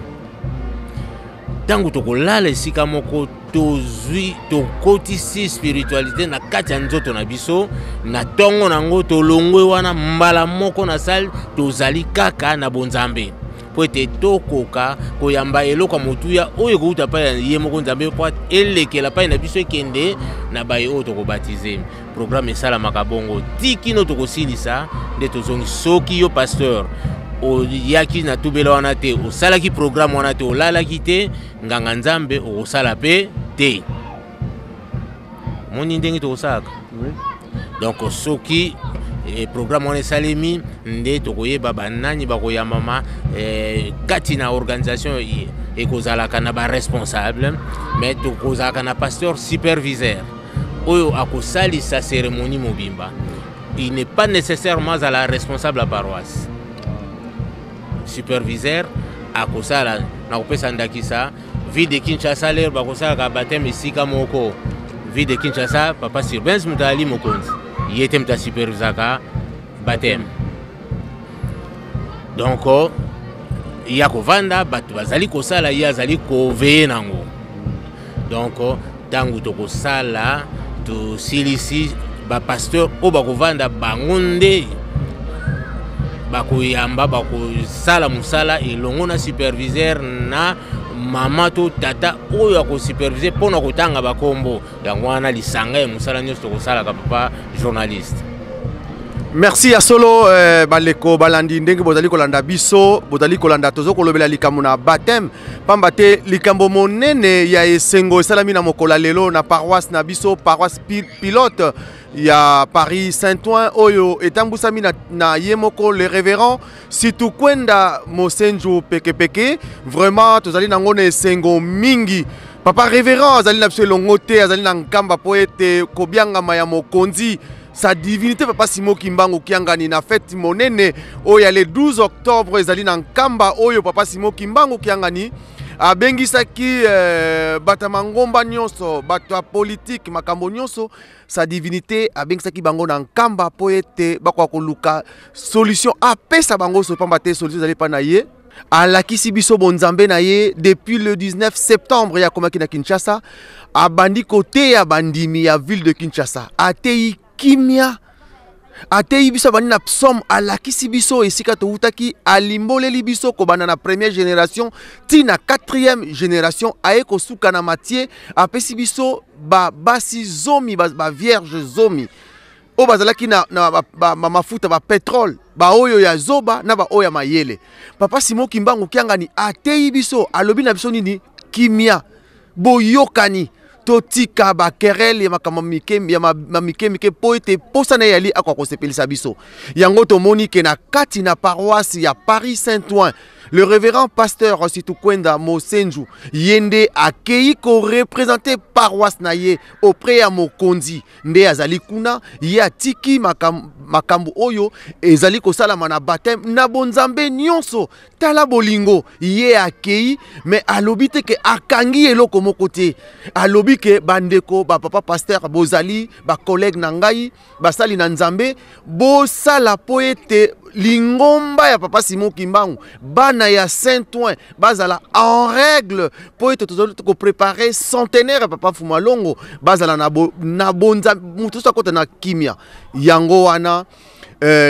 Ntango tokolala esika moko, tozwi tokotisi spiritualité na kati ya nzoto na biso. Na ntongo nango tolongwe wana mbala moko na sale, tozali kaka na bonzambe mpo ete tokoka koyamba eloko ya motuya oyo ekouta pai ya ye moko Nzambe, mpo elekela pai na biso, ekende na baye oyo tokobatize. Programme esalamaka bongo ti kino tokosilisa nde tozongi. Soki yo pasteur oyaki na tubela wana te, osalaki programme wana te, olalaki te, nganga Nzambe okosala mpe te. Moni ndenge tokosalaka. Donc soki programme wana esalemi nde tokoyeba banani bakoyambama kati na organisation. Ekozalaka na baresponsable, mais tokozalaka na pasteur superviseur oyo akosalisa cérémonie mobimba. Il n'est pas nécessairement azala responsable ya paroisse. Superviseur akosala. Na kopesa ndakisa, ville de Kinshasa, lere bakosalaka baptême esika moko, ville de Kinshasa, papa Sirbens moto azali mokonzi, ye te moto asupervisaka baptême. Donc ye akovanda, bato bazali kosala, ye azali koveye nango. Donc ntango tokosala, tosilisi, bapasteur oyo bakovanda, bango nde bakoyamba, bakosala mosala elongo na superviseur na mama to tata oyo akosupervise mpona kotanga bakombo. Yango wana lisanga ya mosala nyonso tokosalaka, papa journaliste. Merci ya solo. Baleko balandi, ndenge bozali kolanda biso, bozali kolanda, tozo kolobela likambo na baptême, pamba te likambo monene ya esengo esalami na mokolo ya lelo na paroisse na biso, paroisse pilote ya Paris Saint-Ouen, oyo etambusami na ye moko le révérend Situkwenda Mosenju Pekepeke. Vraiment tozali nango na esengo mingi. Papa révérend azali na biso elongo te, azali na Nkamba po ete kobiangama ya mokonzi, sa divinité papa Simon Kimbangu Kiangani, na fête monene oyo ya le 12 octobre ezali na Nkamba, oyo papa Simon Kimbangu Kiangani abengisaki bato ya mangomba nyonso, bato ya politike, makambo nyonso. Sa divinité abengisaki bango na Nkamba mpo ete bakoka koluka solution, apesa bango so, pamba te solution ezali epai na ye. Alakisi biso bonzambe na ye depuis le 19 septembre ye akomaki na Kinshasa, abandi koteya bandimi ya ville de Kinshasa, ateyi kimia, ateyi biso, abandi na psaume, alakisi biso esika towutaki, alimboleli biso kobanda na première génération ti na quatrième génération, aye kosuka na Matthieu, apesi biso babasi 10, bavierge 10 oyo bazalaki na ba mafuta bapetrole, baoyo ya zoba na baoyo ya mayele. Papa Simon Kimbangu Kiangani ateyi biso, alobi na biso nini? Kimia, boyokani, totika baquerelles ya makambo mike, ya mike mike, mpo ete posa na ye yali akoka kosepelisa biso. Yango tomoni ke na kati na paroisse ya Paris Saint-Ouen, le révérend pasteur Situkwenda Mosenju, ye nde akei koreprésenter paroisse na ye auprès ya mokonzi. Nde azali kuna, ye atiki makambo oyo ezali kosalama na baptême na bonzambe nyonso. Tala bolingo, ye akei, me alobi te ke akangi eloko moko te. Alobi ke bandeko, bapapa pasteur, bozali bacollègue na ngai, basali na Nzambe, bosala mpo ete lingomba ya papa Simon Kimbangu, bana ya Saint Ouen bazala en règle, mpo ete tozali koprépare centenaire ya papa Fumalongo, bazala na bonzambe, moto nyonso akota na kimia. Yango wana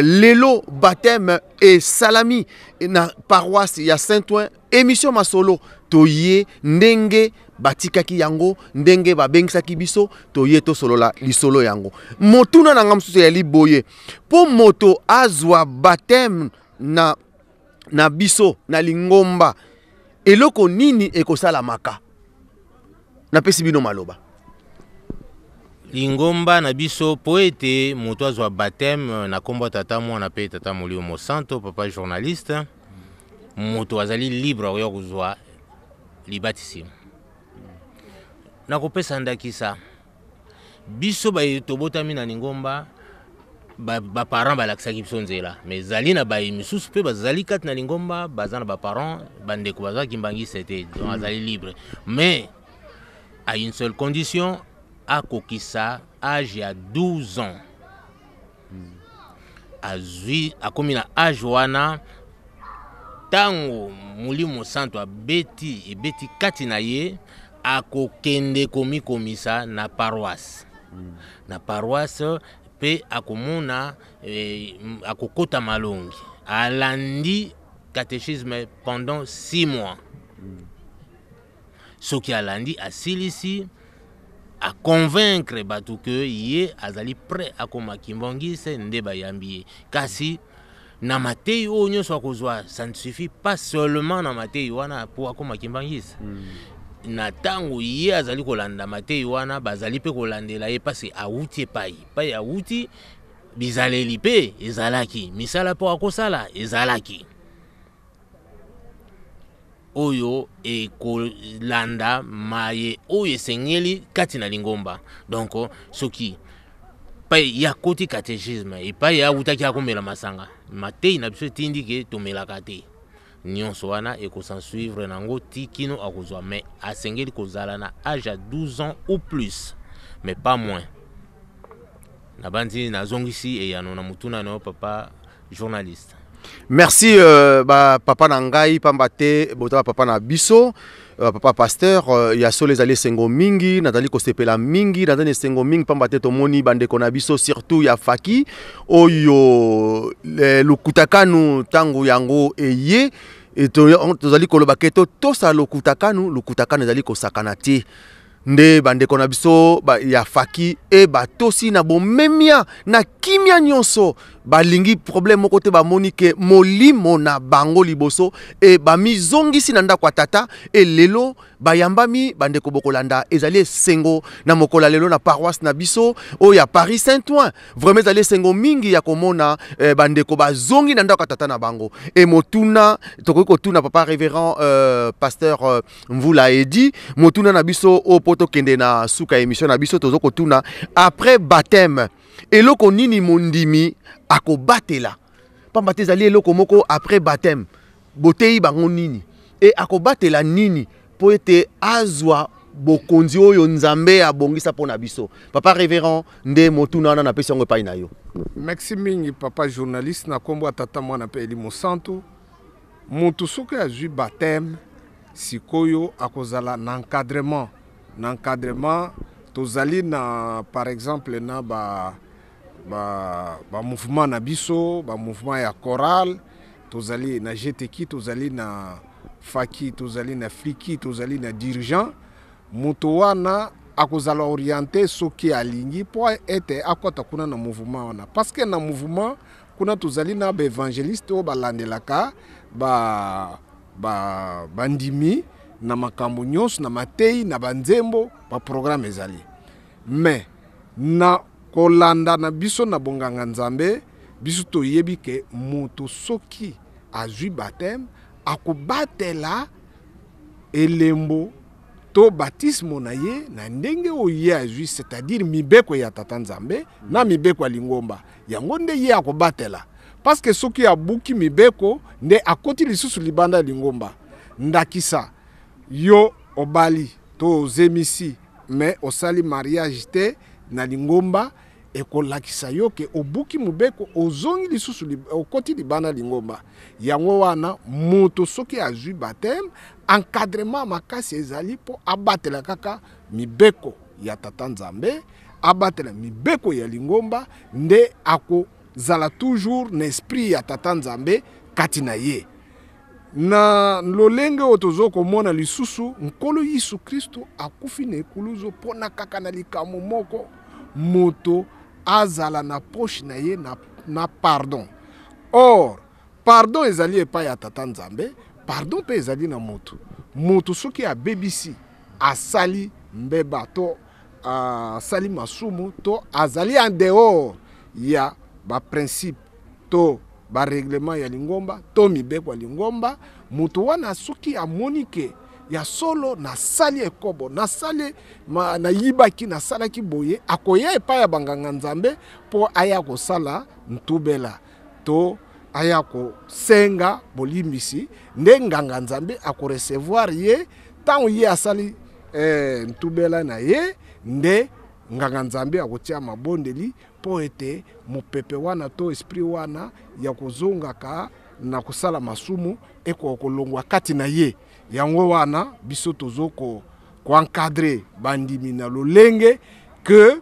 lelo baptême esalami na paroisse ya Saint Ouen. Émission Masolo, toye ndenge batikaki yango, ndenge babengisaki biso, toye tosolola lisolo yango. Motuna na nga mosusu eyali boye: mpo moto azwa baptême na biso na lingomba, eloko nini ekosalamaka? Napesi bino maloba. Lingomba na biso, mpo ete moto azwa baptême na nkombo ya Tata, Mwana mpe Tata Molimo Mosanto, papa journaliste, moto azali libre akoya kozwa libatisi. Nakopesa ndakisa. Biso baye tobotami na lingomba, baparent ba balakisaki biso nzela, mais ezali na baye misusu mpe bazali kati na lingomba, baza na baparent, bandeko baza kimbangiste te, donc azali libre, mais à une seule condition, akokisa age ya 12 ans. Azwi, akomi na age wana, ntango Molimo Santo abeti ebeti kati na ye, akokende komikomisa na paroisse. Na paroisse mpe akomona akokota malongi, alandi catéchisme pendant 6 mois. Soki alandi, asilisi, aconvaincre bato ke ye azali prêt akoma kimbangiste, nde bayambi ye. Kasi na mateyi oyo nyonso akozwa, ça ne suffit pas seulement na mateyi wana po akoma kimbangiste. Na ntango ye azali kolanda mateyi wana, bazali mpe kolandela ye, parce awuti epai epai awuti, bizaleli mpe ezalaki, misala mpo akosala ezalaki oyo ekolanda maye oyo esengeli kati na lingomba. Donc soki epai ya koti catéchisme, epai awutaki akomela masanga, mateyi na biso etindi ke tomelaka te, nyonso wana ekosansuivre nango ti kino akozwa. Mais asengeli kozala na age ya 12 ans ou plus, mais pas moins. Nabandi nazongisi eyano na motuna na yo, papa journaliste. Merci ba papa na ngai, pamba te bota ba papa na biso, papa pasteur, ya solo ezali esengo mingi, nazali kosepela mingi, nazali esengo mingi pamba te tomoni bandeko na biso surtout ya faki oyo lokutakanu ntango yango eye, tozali koloba ke totosa lokutakanu, lokutakanu ezali kosakana te. Nde bandeko na biso ya faki e batosi na bomemia na kimia nyonso, balingi problème moko te, bamoni ke molimo na bango liboso e bamizongisi na ndako ya tata. E lelo bayambami bandeko bokolanda, ezali esengo na mokolo ya lelo na paroisse na biso oyo ya Paris Saint-Ouen. Vraiment ezali esengo mingi ya komona bandeko bazongi na ndako ya tata na bango. E motuna tokoki kotuna papa révérend pasteur Mvula Edi, motuna na biso oyo po tokende na suka émission na biso, tozo kotuna après baptême eloko nini mondimi akobatela, pamba te ezali eloko moko après baptême boteyi bango nini e akobatela nini po ete azwa bokonzi oyo Nzambe abongisa mpo na biso. Papa révérend, nde motuna wana napesi yango epai na yo. Merci mingi papa journaliste, na kombo ya tata mwana mpe Elimo Santu. Mutu soki azwi baptême sikoyo akozala na encadrement. Na encadrement tozali na par exemple na ba ba mouvement na biso, ba mouvement ya chorale, tozali na GTK, tozali na Faki, tozali na Fliki, tozali na dirigeant. Moto wana akozala orienté soki alingi po ete akota kuna na mouvement wana, parce que na mouvement kuna tozali na ba évangéliste oyo balandelaka ba bandimi na makambo nyonso, na mateyi, na banzembo, ba programme ezali. Mais na kolanda na biso na bonganga Nzambe, biso toyebi ke moto soki azwi baptême akobatela elembo to batismo na ye na ndenge oyo ye azwi, c'est-à-dire mibeko ya tata Nzambe na mibeko ya lingomba, yango nde ye akobatela. Parce que soki abuki mibeko nde akoti lisusu libanda ya lingomba. Ndakisa, yo obali to ozemisi mais osali mariage te na lingomba, ekolakisa yo ke obuki mobeko, ozongi lisusu okoti libanda lingomba. Yango wana moto soki azwi baptême, encadrement makasi ezali po abatela kaka mibeko ya tata Nzambe, abatela mibeko ya lingomba, nde akozala toujours na esprit ya tata Nzambe kati na ye. Na lolenge oyo tozo komona lisusu Nkolo Yesu Kristo akufi na ekuluzu mpona kaka na likambo moko, moto azala na poche na ye na pardon. Or pardon ezali epai ya tata Nzambe, pardon mpe ezali na moto. Moto soki abebisi, asali mbeba to asali masumu to azali en dehors ya ba principe to ba règlement ya lingomba to mibeko ya lingomba, moto wana soki amoni ke Ya solo nasali ekobo, nasali ma, nayibaki, nasalaki boye, akoya epai ya banganga Nzambe mpo aya kosala ntubela to aya kosenga bolimbisi, nde nganga Nzambe akorecevoir ye. Ntango ye asali ntubela na ye, nde nganga Nzambe akotia mabondeli mpo ete mopepe wana to esprit wana ya kozongaka na kosala masumu ekoka kolongwa kati na ye. Yango wana biso tozo ko encadrer bandimi na lolenge que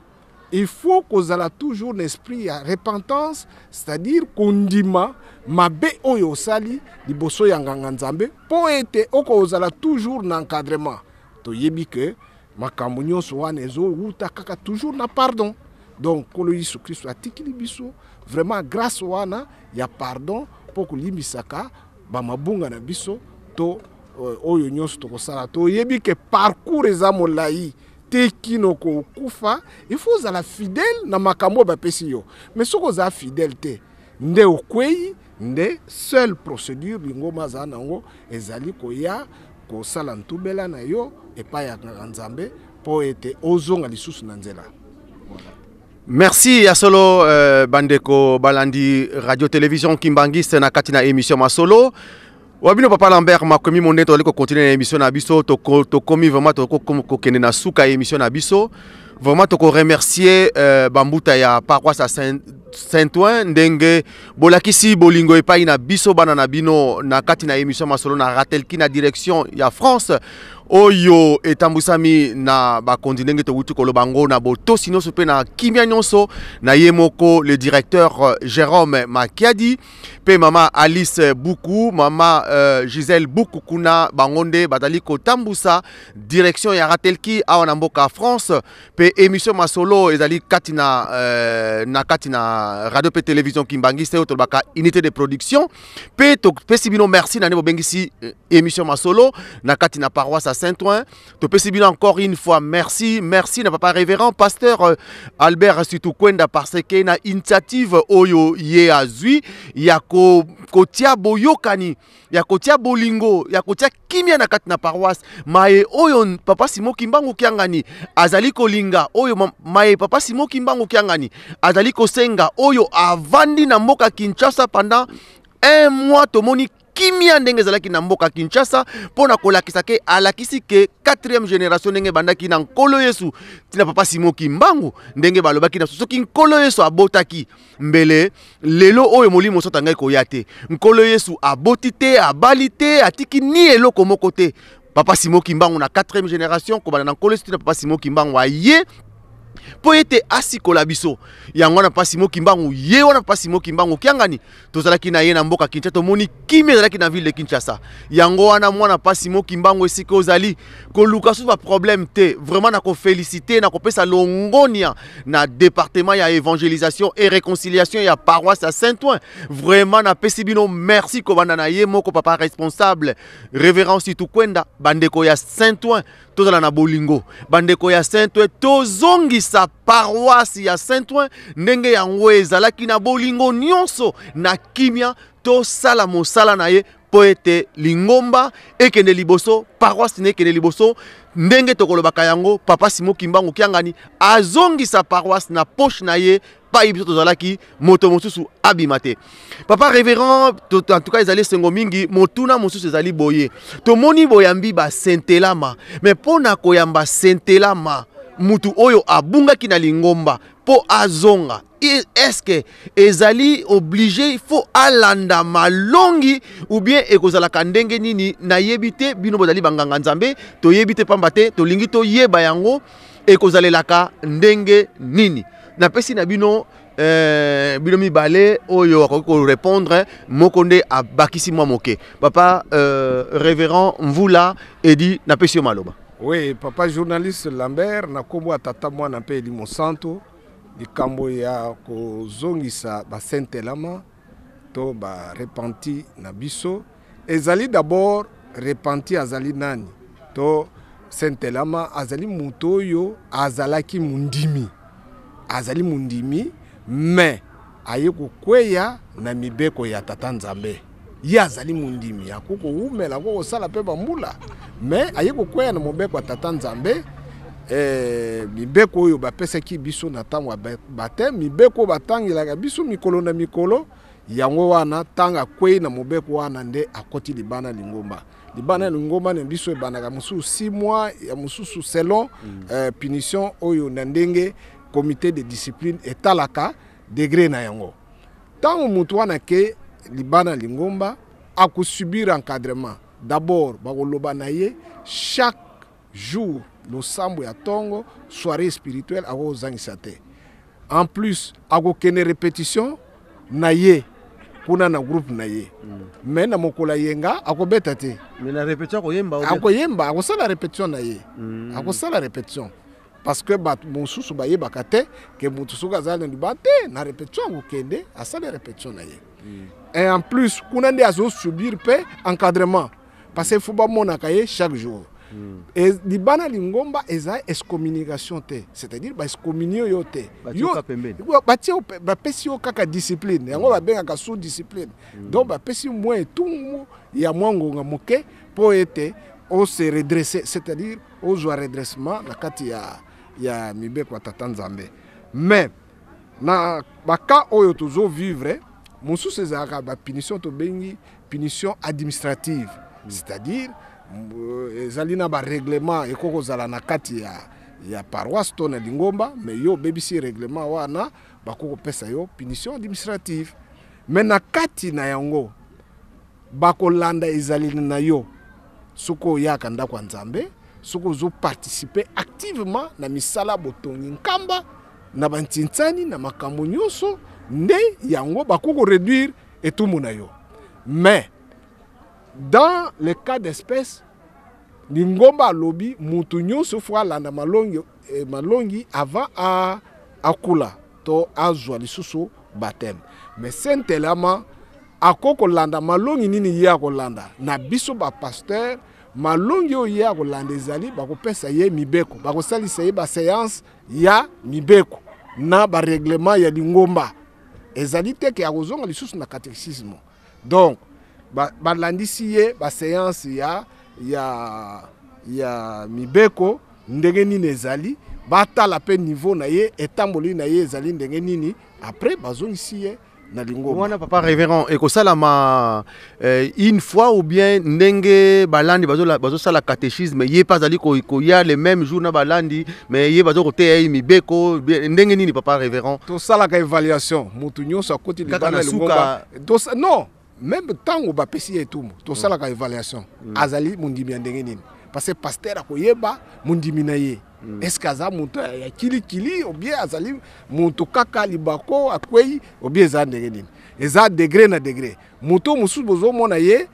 il faut kozala toujours na esprit ya repentance, c'est-à-dire kondima mabe oyo osali liboso ya nganga Nzambe, mpo ete okozala toujours na encadrement. Toyebi ke makambo nyonso wana ezowuta kaka toujours na pardon. Donc Nkolo Yesu Kristo atikili biso vraiment grâce wana ya pardon mpo kolimbisaka bamabunga na biso to oyo nyonso tokosala. Toyebi ke parcours eza molai te kino kokufa, il faut ozala fidèle na makambo oyo bapesi yo. Mais soki ozala fidèle te, nde okwei, nde seule procédure lingomba azala nango ezali koya kosala ntubela na yo epai ya nganga Nzambe mpo ete ozonga lisusu na nzela. Merci ya solo bandeko balandi Radio Télévision Kimbangiste na kati na émission Masolo. Wabino papa Lambert makomi monde, tozali kocontinue na émission na biso, tokomi vraiment tokokende na suka ya émission na biso. Vraiment tokoremercier bambuta ya paroisse ya Saint-Ouen ndenge bolakisi bolingo epai na biso bana na bino na kati na émission Masolo na Ratelki na direction ya France oyo etambwisami na bakonzi ndenge towuti koloba ngo na botosi nyonso mpe na kimia nyonso na ye moko le directeur Jérôme Makiadi mpe mama Alice Buku, mama Gisèle Buku kuna, bango nde bazali kotambusa direction ya Ratelki awa na mboka France. Mpe émission Masolo ezali kati na kati na Radio mpe Télévision Kimbangiste oyo tolobaka unité de production. Mpe topesi bino merci na nde bobengisi émission Masolo na kati na paroisse à Saint-Ouen. Topesi bino encore une fois merci, merci na papa révérend pasteur Albert Situkwenda, parce que na initiative oyo ye azwi ya kotia boyokani, ya kotia bolingo, ya kotia kimia na kati na paroisse, maye oyo papa Simon Kimbangu Kiangani azali kolinga, oyo maye papa Simon Kimbangu Kiangani azali kosenga, oyo avandi na mboka Kinshasa pendant un mois, tomoni kimia ndenge ezalaki na mboka Kinshasa mpo na kolakisa ke alakisi ke 4e génération ndenge ebandaki na Nkolo Yesu ntina papa Simon Kimbangu, ndenge balobaki na soki Nkolo Yesu abotaki mbele lelo oyo molimo soto ngai koya te. Nkolo Yesu aboti te, abali te, atiki ni eloko moko te. Papa Simon Kimbangu na 4e génération kobanda na Nkolo Yesu ntina papa Simon Kimbangu aye mpo ete asikola biso. Yango wana papa Simon Kimbangu ye wana papa Simon Kimbangu Kiangani tozalaki na ye na mboka Kinshasa, tomoni kimia ezalaki na ville de Kinshasa. Yango wana mwana papa Simon Kimbangu, esika ozali koluka susu baproblème te. Vraiment na kofélicité, na kopesa longonia na département ya évangélisation et réconciliation ya paroisse ya Saint-Ouen. Vraiment napesi bino merci kobanda na ye moko papa responsable révérend Situkwenda. Bandeko ya Saint-Ouen, tozala na bolingo. Bandeko ya Saint-Ouen, tozongisa paroisse ya Saint-Ouen ndenge yango ezalaki na bolingo nyonso na kimia, tosala mosala na ye mpo ete lingomba ekende liboso, paroisse na ekende liboso. Ndenge tokolobaka yango, papa Simon Kimbangu Kiangani azongisa paroisse na poche na ye pai biso tozalaki moto mosusu abima te. Papa révérend, en tout cas ezali esengo mingi. Motuna mosusu ezali boye: tomoni boyambi basentelama, mais mpo na koyamba sentelama, mutu oyo abungaki na lingomba mpo azonga, est-ce que ezali obligé il faut alanda malongi ou bien ekozalaka ndenge nini? Nayebi te, bino bozali banganga Nzambe, toyebi te, pamba te tolingi toyeba yango ekozalelaka ndenge nini. Napesi na bino bino mibale oyo akoki korépondre moko nde abakisi mwa moke. Papa révérend Mvula Edi, napesi yo maloba. Oui, papa journaliste Lambert, na nkombo ya Tata, Mwana mpe Elimo Santo, likambo ya kozongisa basentelama to barepenti na biso ezali d'abord, repenti azali nani to sentelama? Azali moto oyo azalaki mondimi, azali mondimi mais aye kokweya na mibeko ya Tata Nzambe. Ye azali mondimi, akoki kowumela, akoki kosala mpe bambula, mais aye kokweya na mobeko ya Tata Nzambe. Mibeko oyo bapesaki biso na ntango ya baptême, mibeko oyo batangelaka biso mikolo na mikolo, yango wana ntango akwei na mobeko wana nde akoti libanda lingomba. Libanda lingomba na biso ebandaka mosusu 6 mois, ya mosusu selon punition oyo na ndenge comité de discipline etalaka degré na yango. Ntango moto wana ke libanda lingomba akosubir encadrement. D'abord bakoloba na ye chaque jour losambo ya tongo, soirée spirituelle akozangisa te. En plus akokende répétition na ye kuna na groupe na ye. Mais na mokolo ayenga akobeta te. Mais na répétition akoyemba? Akoyemba, akosala répétition na ye. Akosala répétition. Parce que bato mosusu bayebaka te ke moto soki azali na libanda te, na répétition akokende asala répétition na ye. Et en plus kuna nde azosubir mpe encadrement, parce que faut bamonaka ye chaque jour. Et libanda lingomba eza excommunication te, c'est-à-dire baexcommunie yo te, bapesi yo kaka discipline, yango babengaka sous discipline. Donc bapesi mwa etumbu ya mwa ngonga moke mpo ete ose redresser, c'est-à-dire ozwa redressement na kati ya mibeko ya Tata Nzambe. Mais na baka oyo tozovivre mosusu ezalaka bapunition tobengi punition administrative, c'est-à-dire ezali na barèglement ekoki kozala na kati ya paroisse to na lingomba, mais yo obebisi règlement wana, bakoki kopesa yo punition administrative. Mais na kati na yango bakolanda ezaleli na yo, soki oyaka ndako ya Nzambe, soki ozoparticipe activement na misala botongi nkamba na bantintsani na makambo nyonso, nde yango bakoki koréduire etumbu na yo. Mais dans le cas d'espèce, lingomba alobi mutu nyonso fo alanda malongi avant akula to azwa lisusu baptême. Mais sentelama akoki kolanda malongi nini ye akolanda na biso bapasteur, malongi oyo ye akolanda ezali bakopesa ye mibeko, bakosalisa ye baséance ya mibeko na barèglement ya lingomba. Ezali te ke akozonga lisusu na catéchisme. Donc balandisi ye baséance ya mibeko ndenge nini ezali, batala mpe niveau na ye, etamboli na ye ezali ndenge nini, après bazongisi ye na lingomba. Wana papa révérend, ekosalama une fois ou bien ndenge balandi bazosala catéchisme, ye mpe azali koya le même jour na balandi, mais ye bazo koteya ye mibeko ndenge nini, papa révérend? Tosalaka évaluation, motu nyonso akoti libanda lingomba. Non, même ntango bapesi ye etumbu, tosalaka évaluation, azali mondimi ya ndenge nini, parce que pasteur akoyeba mondimi na ye. Est ce que aza moto ya kilikili ou bien azali moto kaka libako akwei, ou bien eza ndenge nini, eza degré na degré. Moto mosusu bozomona ye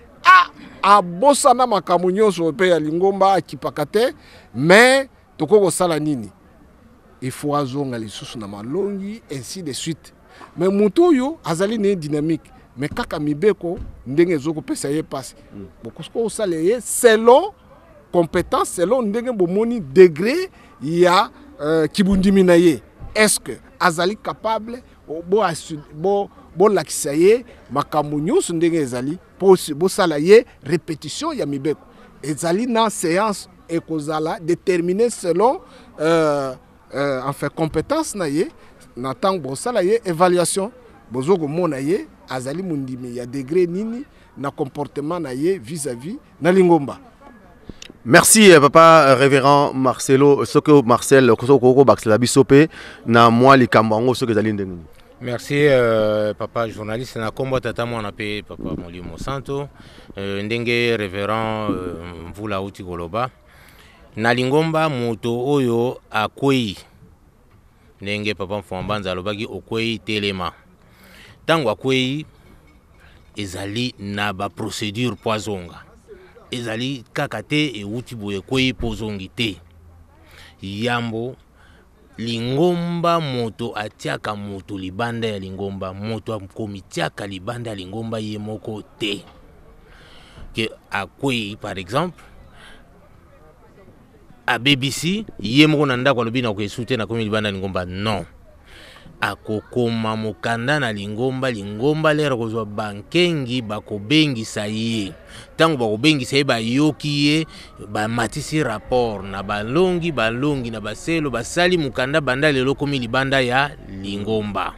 abosana makambo nyonso mpe ya lingomba, akipaka te, mais tokoki kosala nini? Il faut azonga lisusu na malongi, ainsi de suite. Mais moto oyo azali na ye dynamique, mais kaka mibeko ndenge ezokopesa ye mpasi, bokoki kosala ye selon compétence, selon ndenge bomoni degré ya kibundimi na ye. Est-ce que azali capable bolakisa ye makambo nyonso ndenge ezali mpo bosala ye répétition ya mibeko? Ezali na séance ekozala déterminé selon enfin compétence na ye. Na ntango bosala ye évaluation, bozo komona ye azali mondimi ya degré nini na comportement na ye vis-à-vis na lingomba. Merci papa révérend Marcelo. Soki Marcel okobakisela biso mpe na mwa likambo yango, soki ezali ndenge nini? Merci papa journaliste. Na kombo tata, mwana mpe papa Molimo Santo, ndenge révérend Mvula auti koloba, na lingomba moto oyo akwei, ndenge papa Mfumbanza alobaki, okwei, telema. Ntango akwei, ezali na baprocédure mpo azonga. Ezali kaka te ewuti boye, ekwei mpo ozongi te. Yambo lingomba, moto atiaka moto libanda ya lingomba, moto akomitiaka libanda ya lingomba ye moko te ke akwei. Par exemple, abebisi ye moko na ndako, alobi nakoesu te, nakomi libanda ya lingomba. Non. Akokoma mokanda na lingomba, lingomba lere akozwa bankengi bakobengisa ye. Ntango bakobengisa ye, bayoki ye, bamatisi rapport na balongi, balongi na baselo, basali mokanda banda lelo okomi libanda ya lingomba.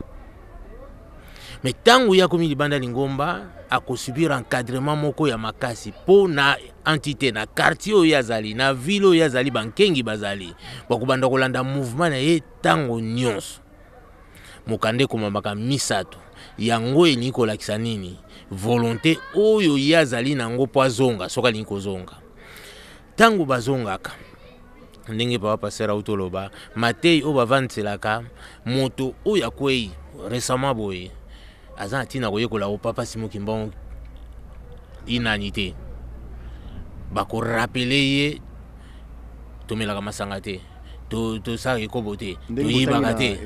Mais ntango ye akomi libanda lingomba, akosubir encadrement moko ya makasi mpo na entité na quartier oyo ye azali, na ville oyo ye azali, bankengi bazali bakobanda kolanda mouvement na ye ntango nyonso. Mokanda ekomamaka misato. Yango elingi kolakisa nini? Volonté oyo ye azali na yango mpo azonga, soki alingi kozonga. Ntango bazongaka, ndenge papa pasteur auti oloba, mateyi oyo bavandiselaka moto oyo akwei récemment boye, aza na ntina koyekola o papa Simon Kimbangu inani te. Bakorapele ye tomelaka masanga te, tosalaka ekobo te, toyibaka te.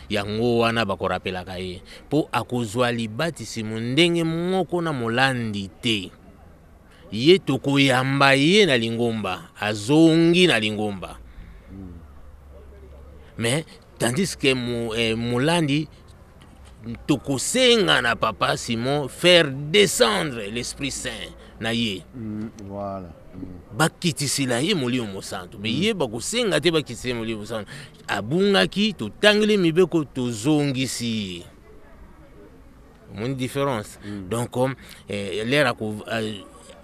Yango wana bakorapelaka ye mpo akozwa libatisimu ndenge moko na molandi te. Ye tokoyamba ye na lingomba, azongi na lingomba. Mais tandis que molandi tokosenga na papa Simon faire descendre l'Esprit Saint na ye. Voilà. Bakitisela ye Molimo Mosantu. Mais ye bakosenga te bakitisela ye Molimo Mosantu. Abungaki, totangeli mibeko, tozongisi ye. Omoni différence? Donc, l'heure ako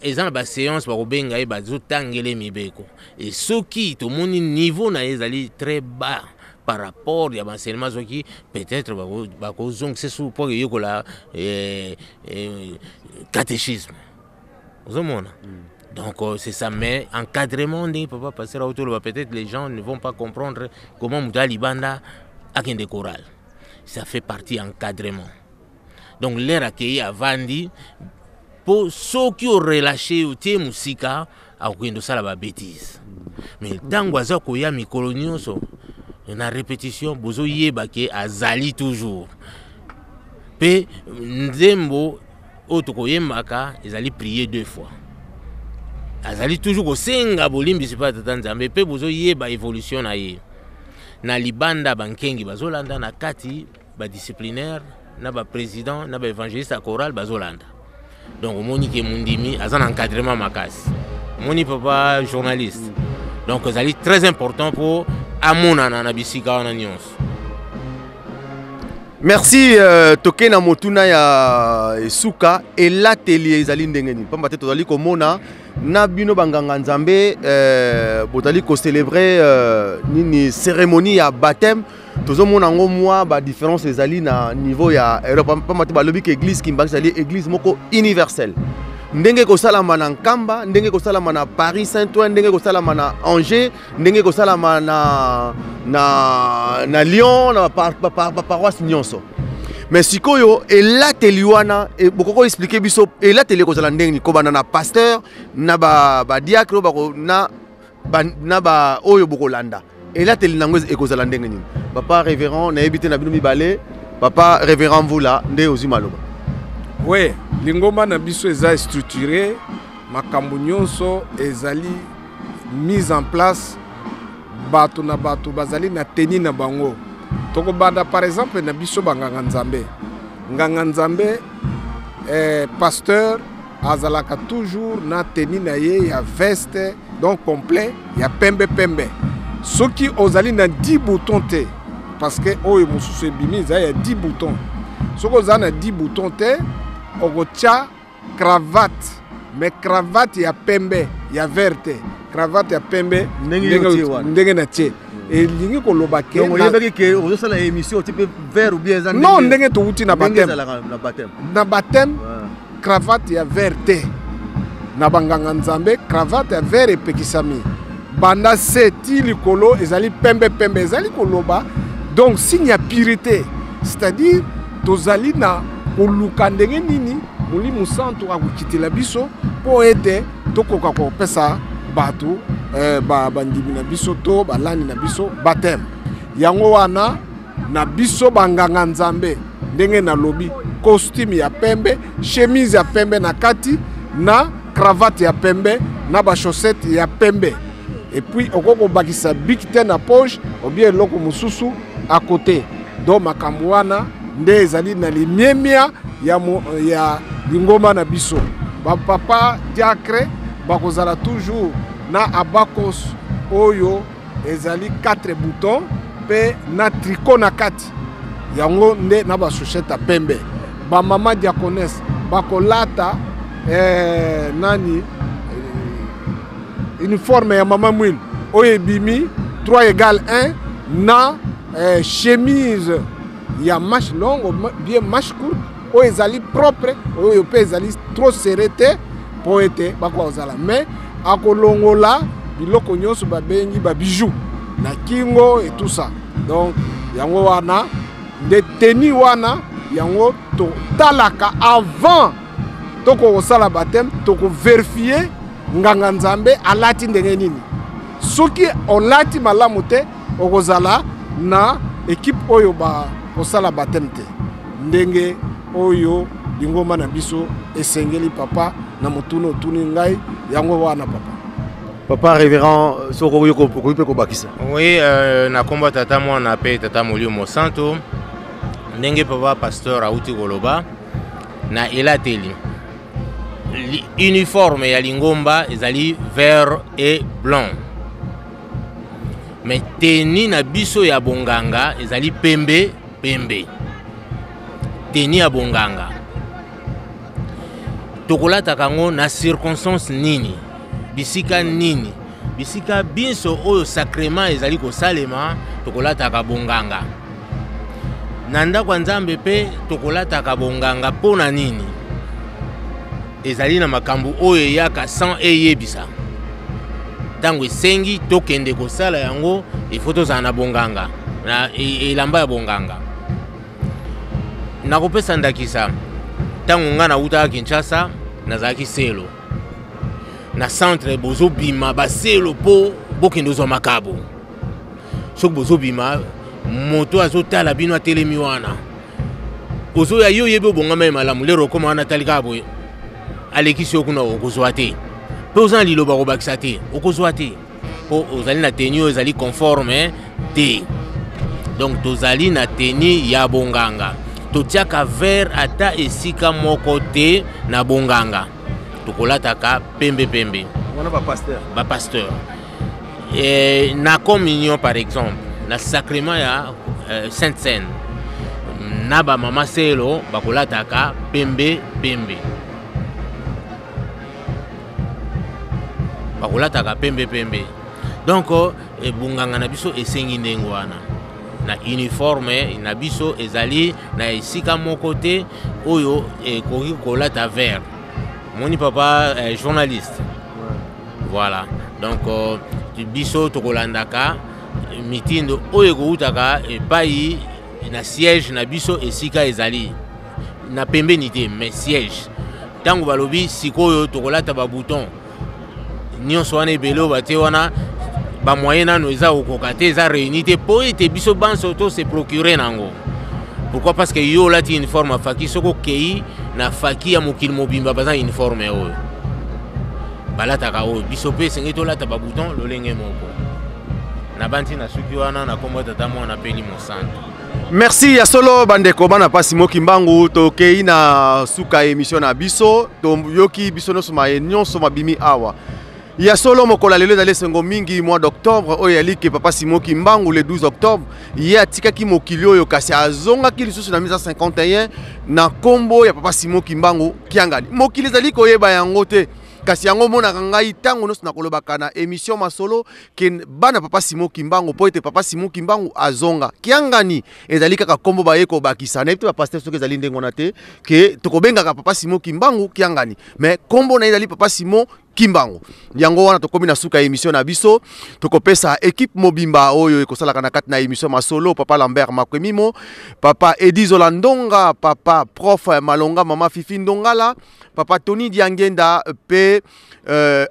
eza na ba séance bakobenga ye, bazotangela mibeko. Et soki tomoni niveau na ye ezali très bas par rapport ya ba enseignement, soki peut-être bakozongisa su mpo yekola catéchisme. Ozomona? Donc c'est ça, mais encadrement ndenge papa pasteur autoloba, peut-être les gens ne vont pas comprendre comment moto alibanda akende chorale. Ça fait partie encadrement. Donc l'air akei avandi po soki o relâcher otie musika akokende osala ba bêtises. Mais ntango aza koya mikolo nyonso na répétition, bozoyeba ke azali toujours. Pe nzembo oyo tokoyembaka ezali prier deux fois. Azali toujours kosenga bolimbisi pa tata Nzambe, pe bozoyeba évolution na ye. Na libanda bankengi bazolanda, na kati ba disciplinaire na ba président na ba évangéliste ya chorale bazolanda. Donc omoni ke mundimi aza na encadrement makasi. Omoni papa journaliste. Donc ezali très important po amonana na bisika wana nyonso. Merci, toke na motuna ya esuka elateli ezali ndenge nini? Pamba te tozali komona na bino banganga Nzambe, bozali kocélébrer nini cérémonie ya baptême. Tozomona yango mwa ba différence ezali na niveau ya Europe. Pamba te balobi ke église Kimbangu ezali église moko universelle. Ndenge kosalama na Nkamba, ndenge kosalama na Paris Saint-Ouen, ndenge kosalama na Angers, ndenge kosalama na Lyon, na ba paroisse nyonso. Mais sikoyo elateli wana, bokoko expliquer biso elateli ekozala ndenge nini? Kobanda na pasteur, na ba diacre, bako, na ba, na ba oyo bokolanda. Elateli nango ekozala ndenge nini? Papa révérend, nayebi te na bino mibale, papa révérend Mvula nde ozwi maloba. Oui, lingomba na biso eza structuré, makambo nyonso ezali mise en place, bato na bato bazali na tenue na bango. Tokobanda par exemple na biso banganga Nzambe. Nganga Nzambe, pasteur azalaka toujours na tenue na ye ya veste, donc complet ya pembe pembe. Soki ozali na 10 boutons te, parce que oyo mosusu ebimi eza ya 10 boutons. Soki oza na 10 boutons te, okotia cravate, mais cravate ya pembe, ya vert te. Cravate ya pembe, Ndenge yo tie wana. ndenge na tie. Elingi koloba ke Donc, na oyebaki ke ozosala émission otie pe vert ou bien eza Non, ndenge ndenge towuti na ndenge baptême. ezalaka na baptême. Na baptême, cravate ya vert te. Na banganga Nzambe, cravate ya vert epekisami. Banda se ti likolo ezali pembe pembe, ezali koloba donc signe ya purité. C'est-à-dire tozali na koluka ndenge nini Molimo Santu akokitela biso mpo ete tokoka kopesa bato bandimi na biso to balandi na biso baptême. Yango wana na biso banganga Nzambe, ndenge nalobi, costume ya pembe, chemise ya pembe na kati, na cravate ya pembe, na ba chaussette ya pembe. Et puis okoki kobakisa bic te na poche ou bien eloko mosusu à côté. Donc makambo wana nde ezali na limemia ya, ya lingomba na biso. Bapapa diacre bakozala toujours na abacos oyo ezali 4 boutons mpe na tricot na kati yango nde na basouchette ya pembe. Bamama diaconesse bakolata eh, nani eh, uniforme ya mama mwil oyo ebimi 3 égale 1 na eh, chemise ya manche longue bien manche courte oyo ezali propre, oyo mpe ezali trop serré te mpo ete bakoka kozala, mais akolongola biloko nyonso babengi ba bijoux na kingo et tout ça. Donc yango wana nde tenue wana yango totalaka avant tokokosala baptême, tokoverifie nganga nzambe alati ndenge nini. Soki olati malamu te, okozala na ekipe oyo bakosala baptême te. Ndenge oyo lingomba na biso esengeli. Papa, na motuna otuni ngai, yango wana papa. Papa révérend, soki okoki mpe kobakisa. Oui, na nkombo tata, mwana mpe tata molimo mosantu, ndenge papa pasteur auti koloba na elateli, uniforme ya lingomba ezali vert et blanc, mais tenue na biso ya bonganga ezali pembe pembe. Tenue ya bonganga tokolataka yango na circonstance nini, bisika nini? Bisika binso oyo sacrement ezali kosalema, tokolataka bonganga. Na ndako ya nzambe mpe tokolataka bonganga. Mpo na nini? Ezali na makambo oyo eyaka sans eyebisa. Ntango esengi tokende kosala yango, ifo tozala na bonganga, na elamba ya bonganga. Nakopesa ndakisa: ntango ngai nawutaka Kinshasa, nazalaki selo na centre. Bozobima baselo mpo bokende ozwa makabo. Soki bozobima, moto azotala bino, atelemi wana, ozoya, yo oyebi obongama ye malamu. Lero okóma wana, atali kaka boye, alekisi yo kuna, okozwa te. Mpe oza na liloba kobakisa te, okozwa te, mpo ozali na tenue oyo ezali conforme te. Donc tozali na tenue ya bonganga, totiaka vert ata esika moko te. Na bonganga tokolataka pembe pembe. Wana bapasteur. Bapasteur. E, na communion par exemple, na sacrement ya sainte cène, na bamama selo bakolataka pembe pembe, bakolataka pembe pembe. Donc ebonganga na biso esengi ndenge wana na uniforme na biso. Ezali na esika moko te oyo ekoki kolata vert. Moni papa journaliste, voilà. Donc biso tokolandaka mitindo oyo ekowutaka epai na siège na biso, esika ezali na pembeni te, mais siège. Ntango balobi sikoyo tokolata babouton nyonso wana ebele oyo batie wana, bamoyen nano eza kokoka te, eza réuni te mpo ete biso banso to se procurer nango. Pourquoi? Parce que yo olati uniforme ya faki, soki okei na faki ya mokili mobimba, baza uniforme oyo balataka oyo biso mpe esengeli tolata babouton lolenge moko. Na banti na suki wana, na kombo tata, mwana mpe mosantu. Merci. Ya solo, bandeko bana pasi moki mbangu, tokei na suka émission na biso. Toyoki biso nyonso maye nyonso mabimi awa. Ya solo, mokolo ya lelo ezali esengo mingi, mois d'octobre oyo eyali ke papa Simon Kimbangu, le 12 octobre, ye atikaki mokili oyo, kasi azongaki lisusu na 1951 na nkombo ya papa Simon Kimbangu Kiangani. Mokili ezali koyeba yango te, kasi yango omonaka ngai ntango nyonso nakolobaka na émission masolo ke bana papa Simon Kimbangu, mpo ete papa Simon Kimbangu azonga Kiangani ezali kaka nkombo baye kobakisa. Nayebi te bapasteur soki ezali ndenge wana te, ke tokobengaka papa Simon Kimbangu Kiangani, mais nkombo na ye ezali papa Simon Kimbangu. Yango wana tokomi na suka ya émission na biso. Tokopesa équipe mobimba oyo ekosalaka na kati na émission masolo: papa Lambert Makwemimo, papa Edi Zola Ndonga, papa prof Malonga, mama Fifi Ndongala, papa Tony Diangenda pe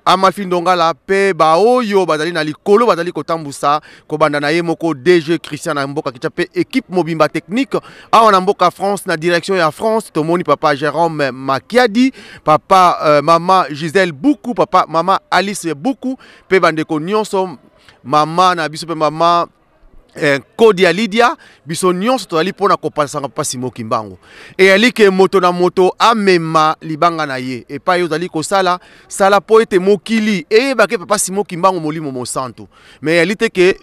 Amalfi Ndongala, pe baoyo bazali na likolo, bazali kotambusa, kobanda na ye moko DG Christian na mboka Kinshasa, pe équipe mobimba technique awa na mboka France. Na direction ya France tomoni papa Jérôme Makiadi, papa mama Gisèle Buku, papa mama Alice Buku, pe bandeko nyonso, mama na biso pe mama. Eh, kodi ya Lydia biso nyonso tozali mpo na kopanzanga papa Simon Kimbangu. Eyali ke moto na moto amema libanga na ye epai ozali kosala sala mpo ete mokili eyeba ke papa Simon Kimbangu molimo mosantu. Me eyali te ke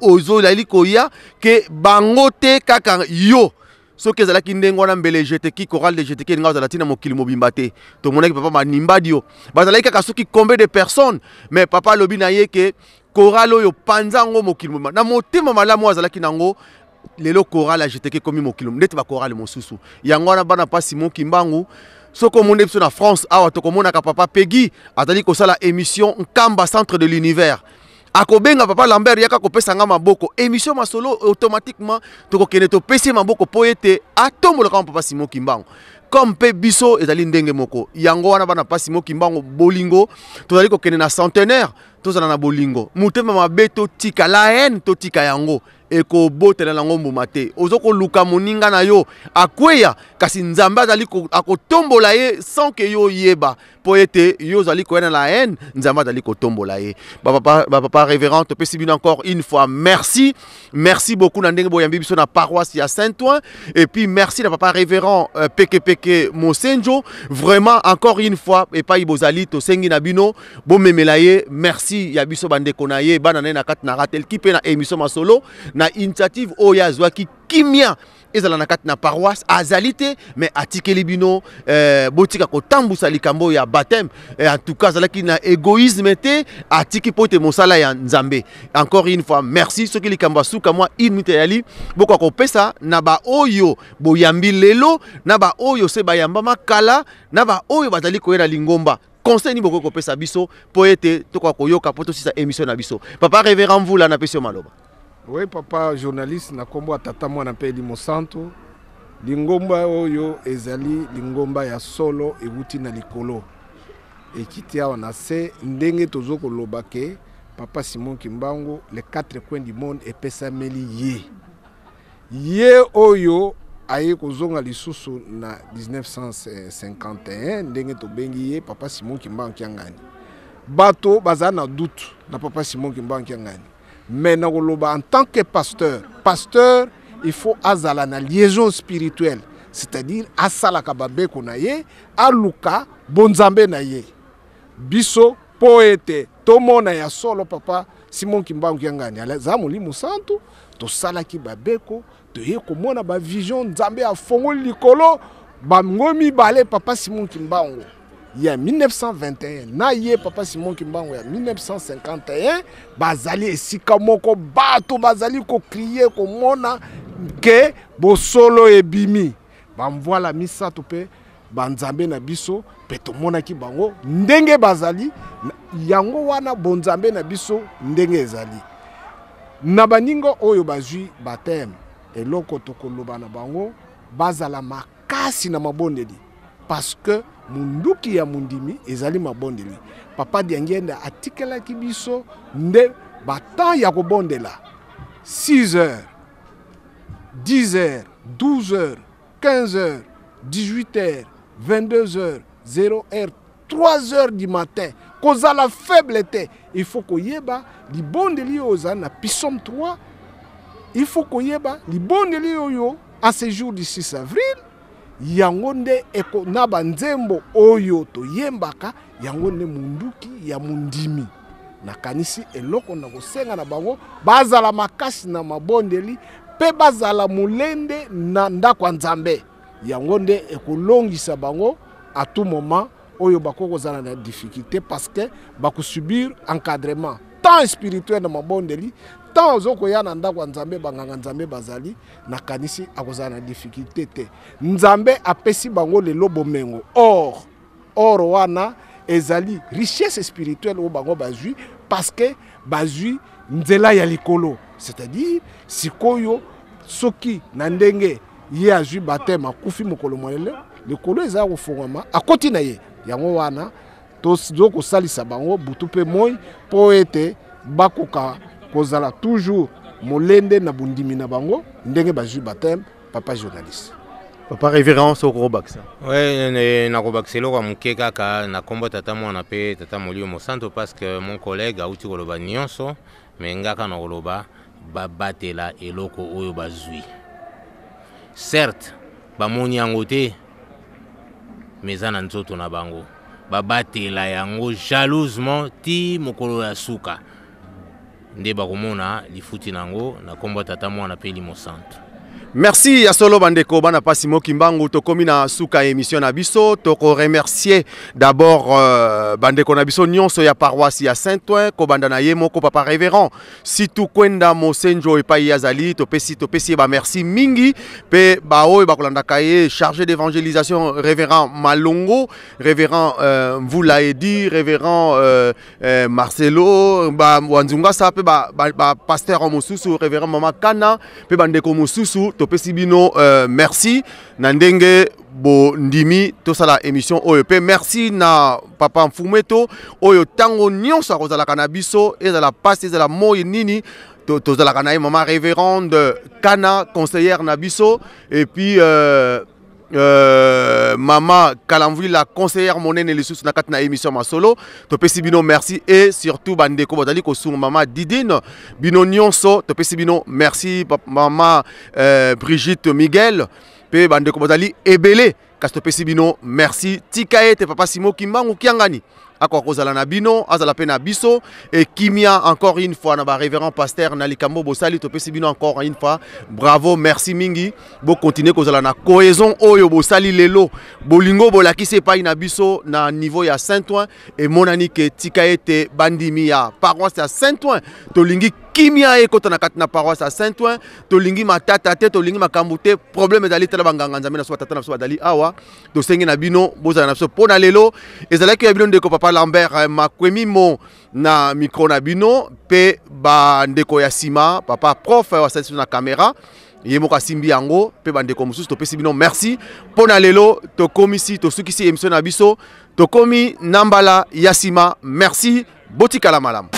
ozali koya ke bango te kaka yo soki ezalaki ndenge wana mbele jeteki chorale de jeteki elinga kozala ntina mokili mobimba te. Tomonaki papa Manimbadio bazalaki kaka soki combien de personnes, mais papa alobi na ye ke chorale oyo panza yango mokili mobimba na motema malamu oyo azalaki nango. Lelo chorale ya jeteki ekomi mokili ndeti ba chorale mosusu. Yango wana bana pa Simon Kimbangu, soki omoni biso na France awa tokomonaka papa Peggy azali kosala émission Nkamba centre de l'univers. Akobenga papa Lambert yaka kopesa nga maboko émission masolo, automatiquement tokokende topesi maboko po ete atombolaka papa Simon Kimbangu. Comme pe biso ezali ndenge moko. Yango wana bana pa Simon Kimbangu bolingo tozali kokende na centenaire, tozala na bolingo. Motema mabe totika, la haine totika yango ekobotela nango mbuma te. Ozo koluka moninga na yo akweya, kasi Nzambe azali akotombola ye sans que yo oyeba, po ete yo ozali koya na la haine, Nzambe azali kotombola ye. Ba papa, ba papa révérend, topesi bino encore une fois merci. Merci beaucoup na ndenge boyambi biso na paroisse ya Saint-Ouen. Et puis merci na papa révérend Peke Peke Mosenjo. Vraiment encore une fois epai bozali tosengi na bino bomemela ye merci ya biso bandeko na ye bana na ye na kati na ratel ki pe na émission masolo na initiative oyo azwaki kimia ezala na kati na paroisse azali te, mais atikeli bino botika kotambusa likambo ya baptême. En tout cas azalaki na égoïsme te, atiki po ete mosala ya Nzambe. Encore une fois merci. Soki likambo asuka mwa une minute eyali bokoka kopesa na ba oyo boyambi lelo, na ba oyo se bayamba makala, na ba oyo bazali koyela lingomba. Conseil ni bokoki kopesa biso po ete tokoka koyoka po tosisa émission na biso. Papa révérend Mvula na pesi yo maloba. Oui papa journaliste, na kombo ya tata mwana mpe Elimo Santo, lingomba oyo ezali lingomba ya solo ewuti na likolo ekiti awa na se, ndenge tozo koloba ke papa Simon Kimbangu les quatre coins du monde epesameli ye. Ye oyo aye kozonga lisusu na 1951 ndenge tobengi ye papa Simon Kimbangu Kiangani. Bato baza na doute na papa Simon Kimbangu Kiangani, mais na koloba en tant que pasteur, pasteur il faut azala na liaison spirituelle, c'est-à-dire asalaka babeko na ye, aluka bonzambe na ye. Biso po ete tomona ya solo papa Simon Kimbangu Kiangani aza molimo santu, tosalaki babeko, toye komona ba vision, Nzambe afongoli likolo bango mibale papa Simon Kimbangu ya 1921 na ye papa Simon Kimbangu ya 1951 bazali esika moko, bato bazali kokrie komona ke bosolo ebimi. Bamvwala misato pe banzambe na biso pe tomonaki bango ndenge bazali, yango wana bonzambe na biso ndenge ezali. Na baninga oyo bazwi baptême, eloko tokoloba na bango, bazala makasi na mabondeli, parce que munduki ya mundimi ezali mabondeli. Papa Diangienda atikelaki biso nde ba temps ya kobondela 6 heures, 10 heures, 12 heures, 15 heures, 18 heures, 22 heures, 0 heure, 3 heures du matin. Kozala faible te, il faut koyeba libondeli oyo oza na psaume 3, il faut koyeba libondeli oyo en ce jour du 6 avril, yango nde eko, na ba nzembo oyo toyembaka, yango nde munduki ya mundimi. Nakanisi eloko na kosenga na bango, bazala makasi na mabondeli pe bazala molende na ndako ya Nzambe. Yango nde ekolongisa bango à tout moment oyo bakoki kozala na difficulté, parce que bakosubir encadrement tant spirituel na mabondeli, tant ozokoya na ndako ya Nzambe, banganga Nzambe bazali, nakanisi akozala na difficulté te. Nzambe apesi bango lelo bomengo or, or wana ezali richesse spirituelle oyo bango bazwi, parce que bazwi nzela ya likolo, c'est-à-dire sikoyo soki na ndenge ye azwi baptême akufi mokolo molele, likolo eza kofongwama akoti na ye. Yango wana tozo kosalisa bango butu pe moi po ete bakoka kozala toujours molende na bondimi na bango ndenge bazwi baptême. Papa journaliste, papa révérend soko kobakisa. Ouais, na kobakisa eloko ya moke kaka na kombo tata mwana pe tata molimo mosanto, parce que mon collègue auti koloba nyonso, mais nga kaka na koloba Babatela eloko oyo bazwi. Certes, bamoni yango te, mais eza na nzoto na bango. Babatela yango jalousement ti mokolo ya suka. Nde bakomona lifuti na yango na kombo ya Tata, Mwana pe Elimo Santu. Merci ya solo bandeko bana pasi moki mbangu tokomi na suka ya émission na biso. Toko remercier d'abord bandeko na biso nyonso ya paroisse ya Saint-Ouen, kobanda na ye moko papa révérend Situ Kwenda Mosenjo epai ye azali. Topesi ye ba merci mingi pe ba oyo bakolandaka ye, chargé d'évangélisation révérend Malongo, révérend Mvula Edi, révérend Marcelo ba Wanzungasa pe ba pasteur mosusu, révérend Mama Kana pe bandeko mosusu. Topesi bino merci na ndenge bondimi tosala émission oyo, pe merci na papa Mfumeto oyo tango nyonso akozalaka na biso, ezala pasi ezala moi nini, tozalaka na ye. Mama révérende Kana, conseillère na biso, et puis mama Kalamvwila, conseillère monene lisusu na kati na émission Masolo. Topesi bino merci, et surtout bandeko bazali kosunga mama Didine, bino nyonso topesi bino merci. Mama Brigitte Miguel pe bandeko bazali ebele, kasi topesi bino merci. Tika ete papa Simon Kimbangu Kiangani akoka kozala na bino, azala pe na biso, et kimia encore une fois na ba révérend pasteur na likambo bosali. Topesi bino encore une fois bravo, merci mingi. Bo continuer kozala na cohésion oyo bosali lelo, bolingo bolakisi epai na biso na niveau ya Saint-Ouen emonani ke tika ete bandimi ya paroisse ya Saint-Ouen tolingi kimia ekota na kati na paroisse ya Saint-Ouen, tolingi matata te, tolingi makambo te. Problème ezali tala banganga nzambe na biso, batata na biso bazali awa, tosengi na bino bozala na biso mpo na lelo. Ezalaki ya bino ndeko papa Lambert Makwemimo na micro na bino, pe bandeko ya nsima papa prof asalisi biso na caméra, ye moko asimbi yango, pe bandeko mosusu topesi bino merci mpo na lelo. Tokomisi tosukisi émission na biso, tokomi na mbala ya nsima. Merci, botikala malamu.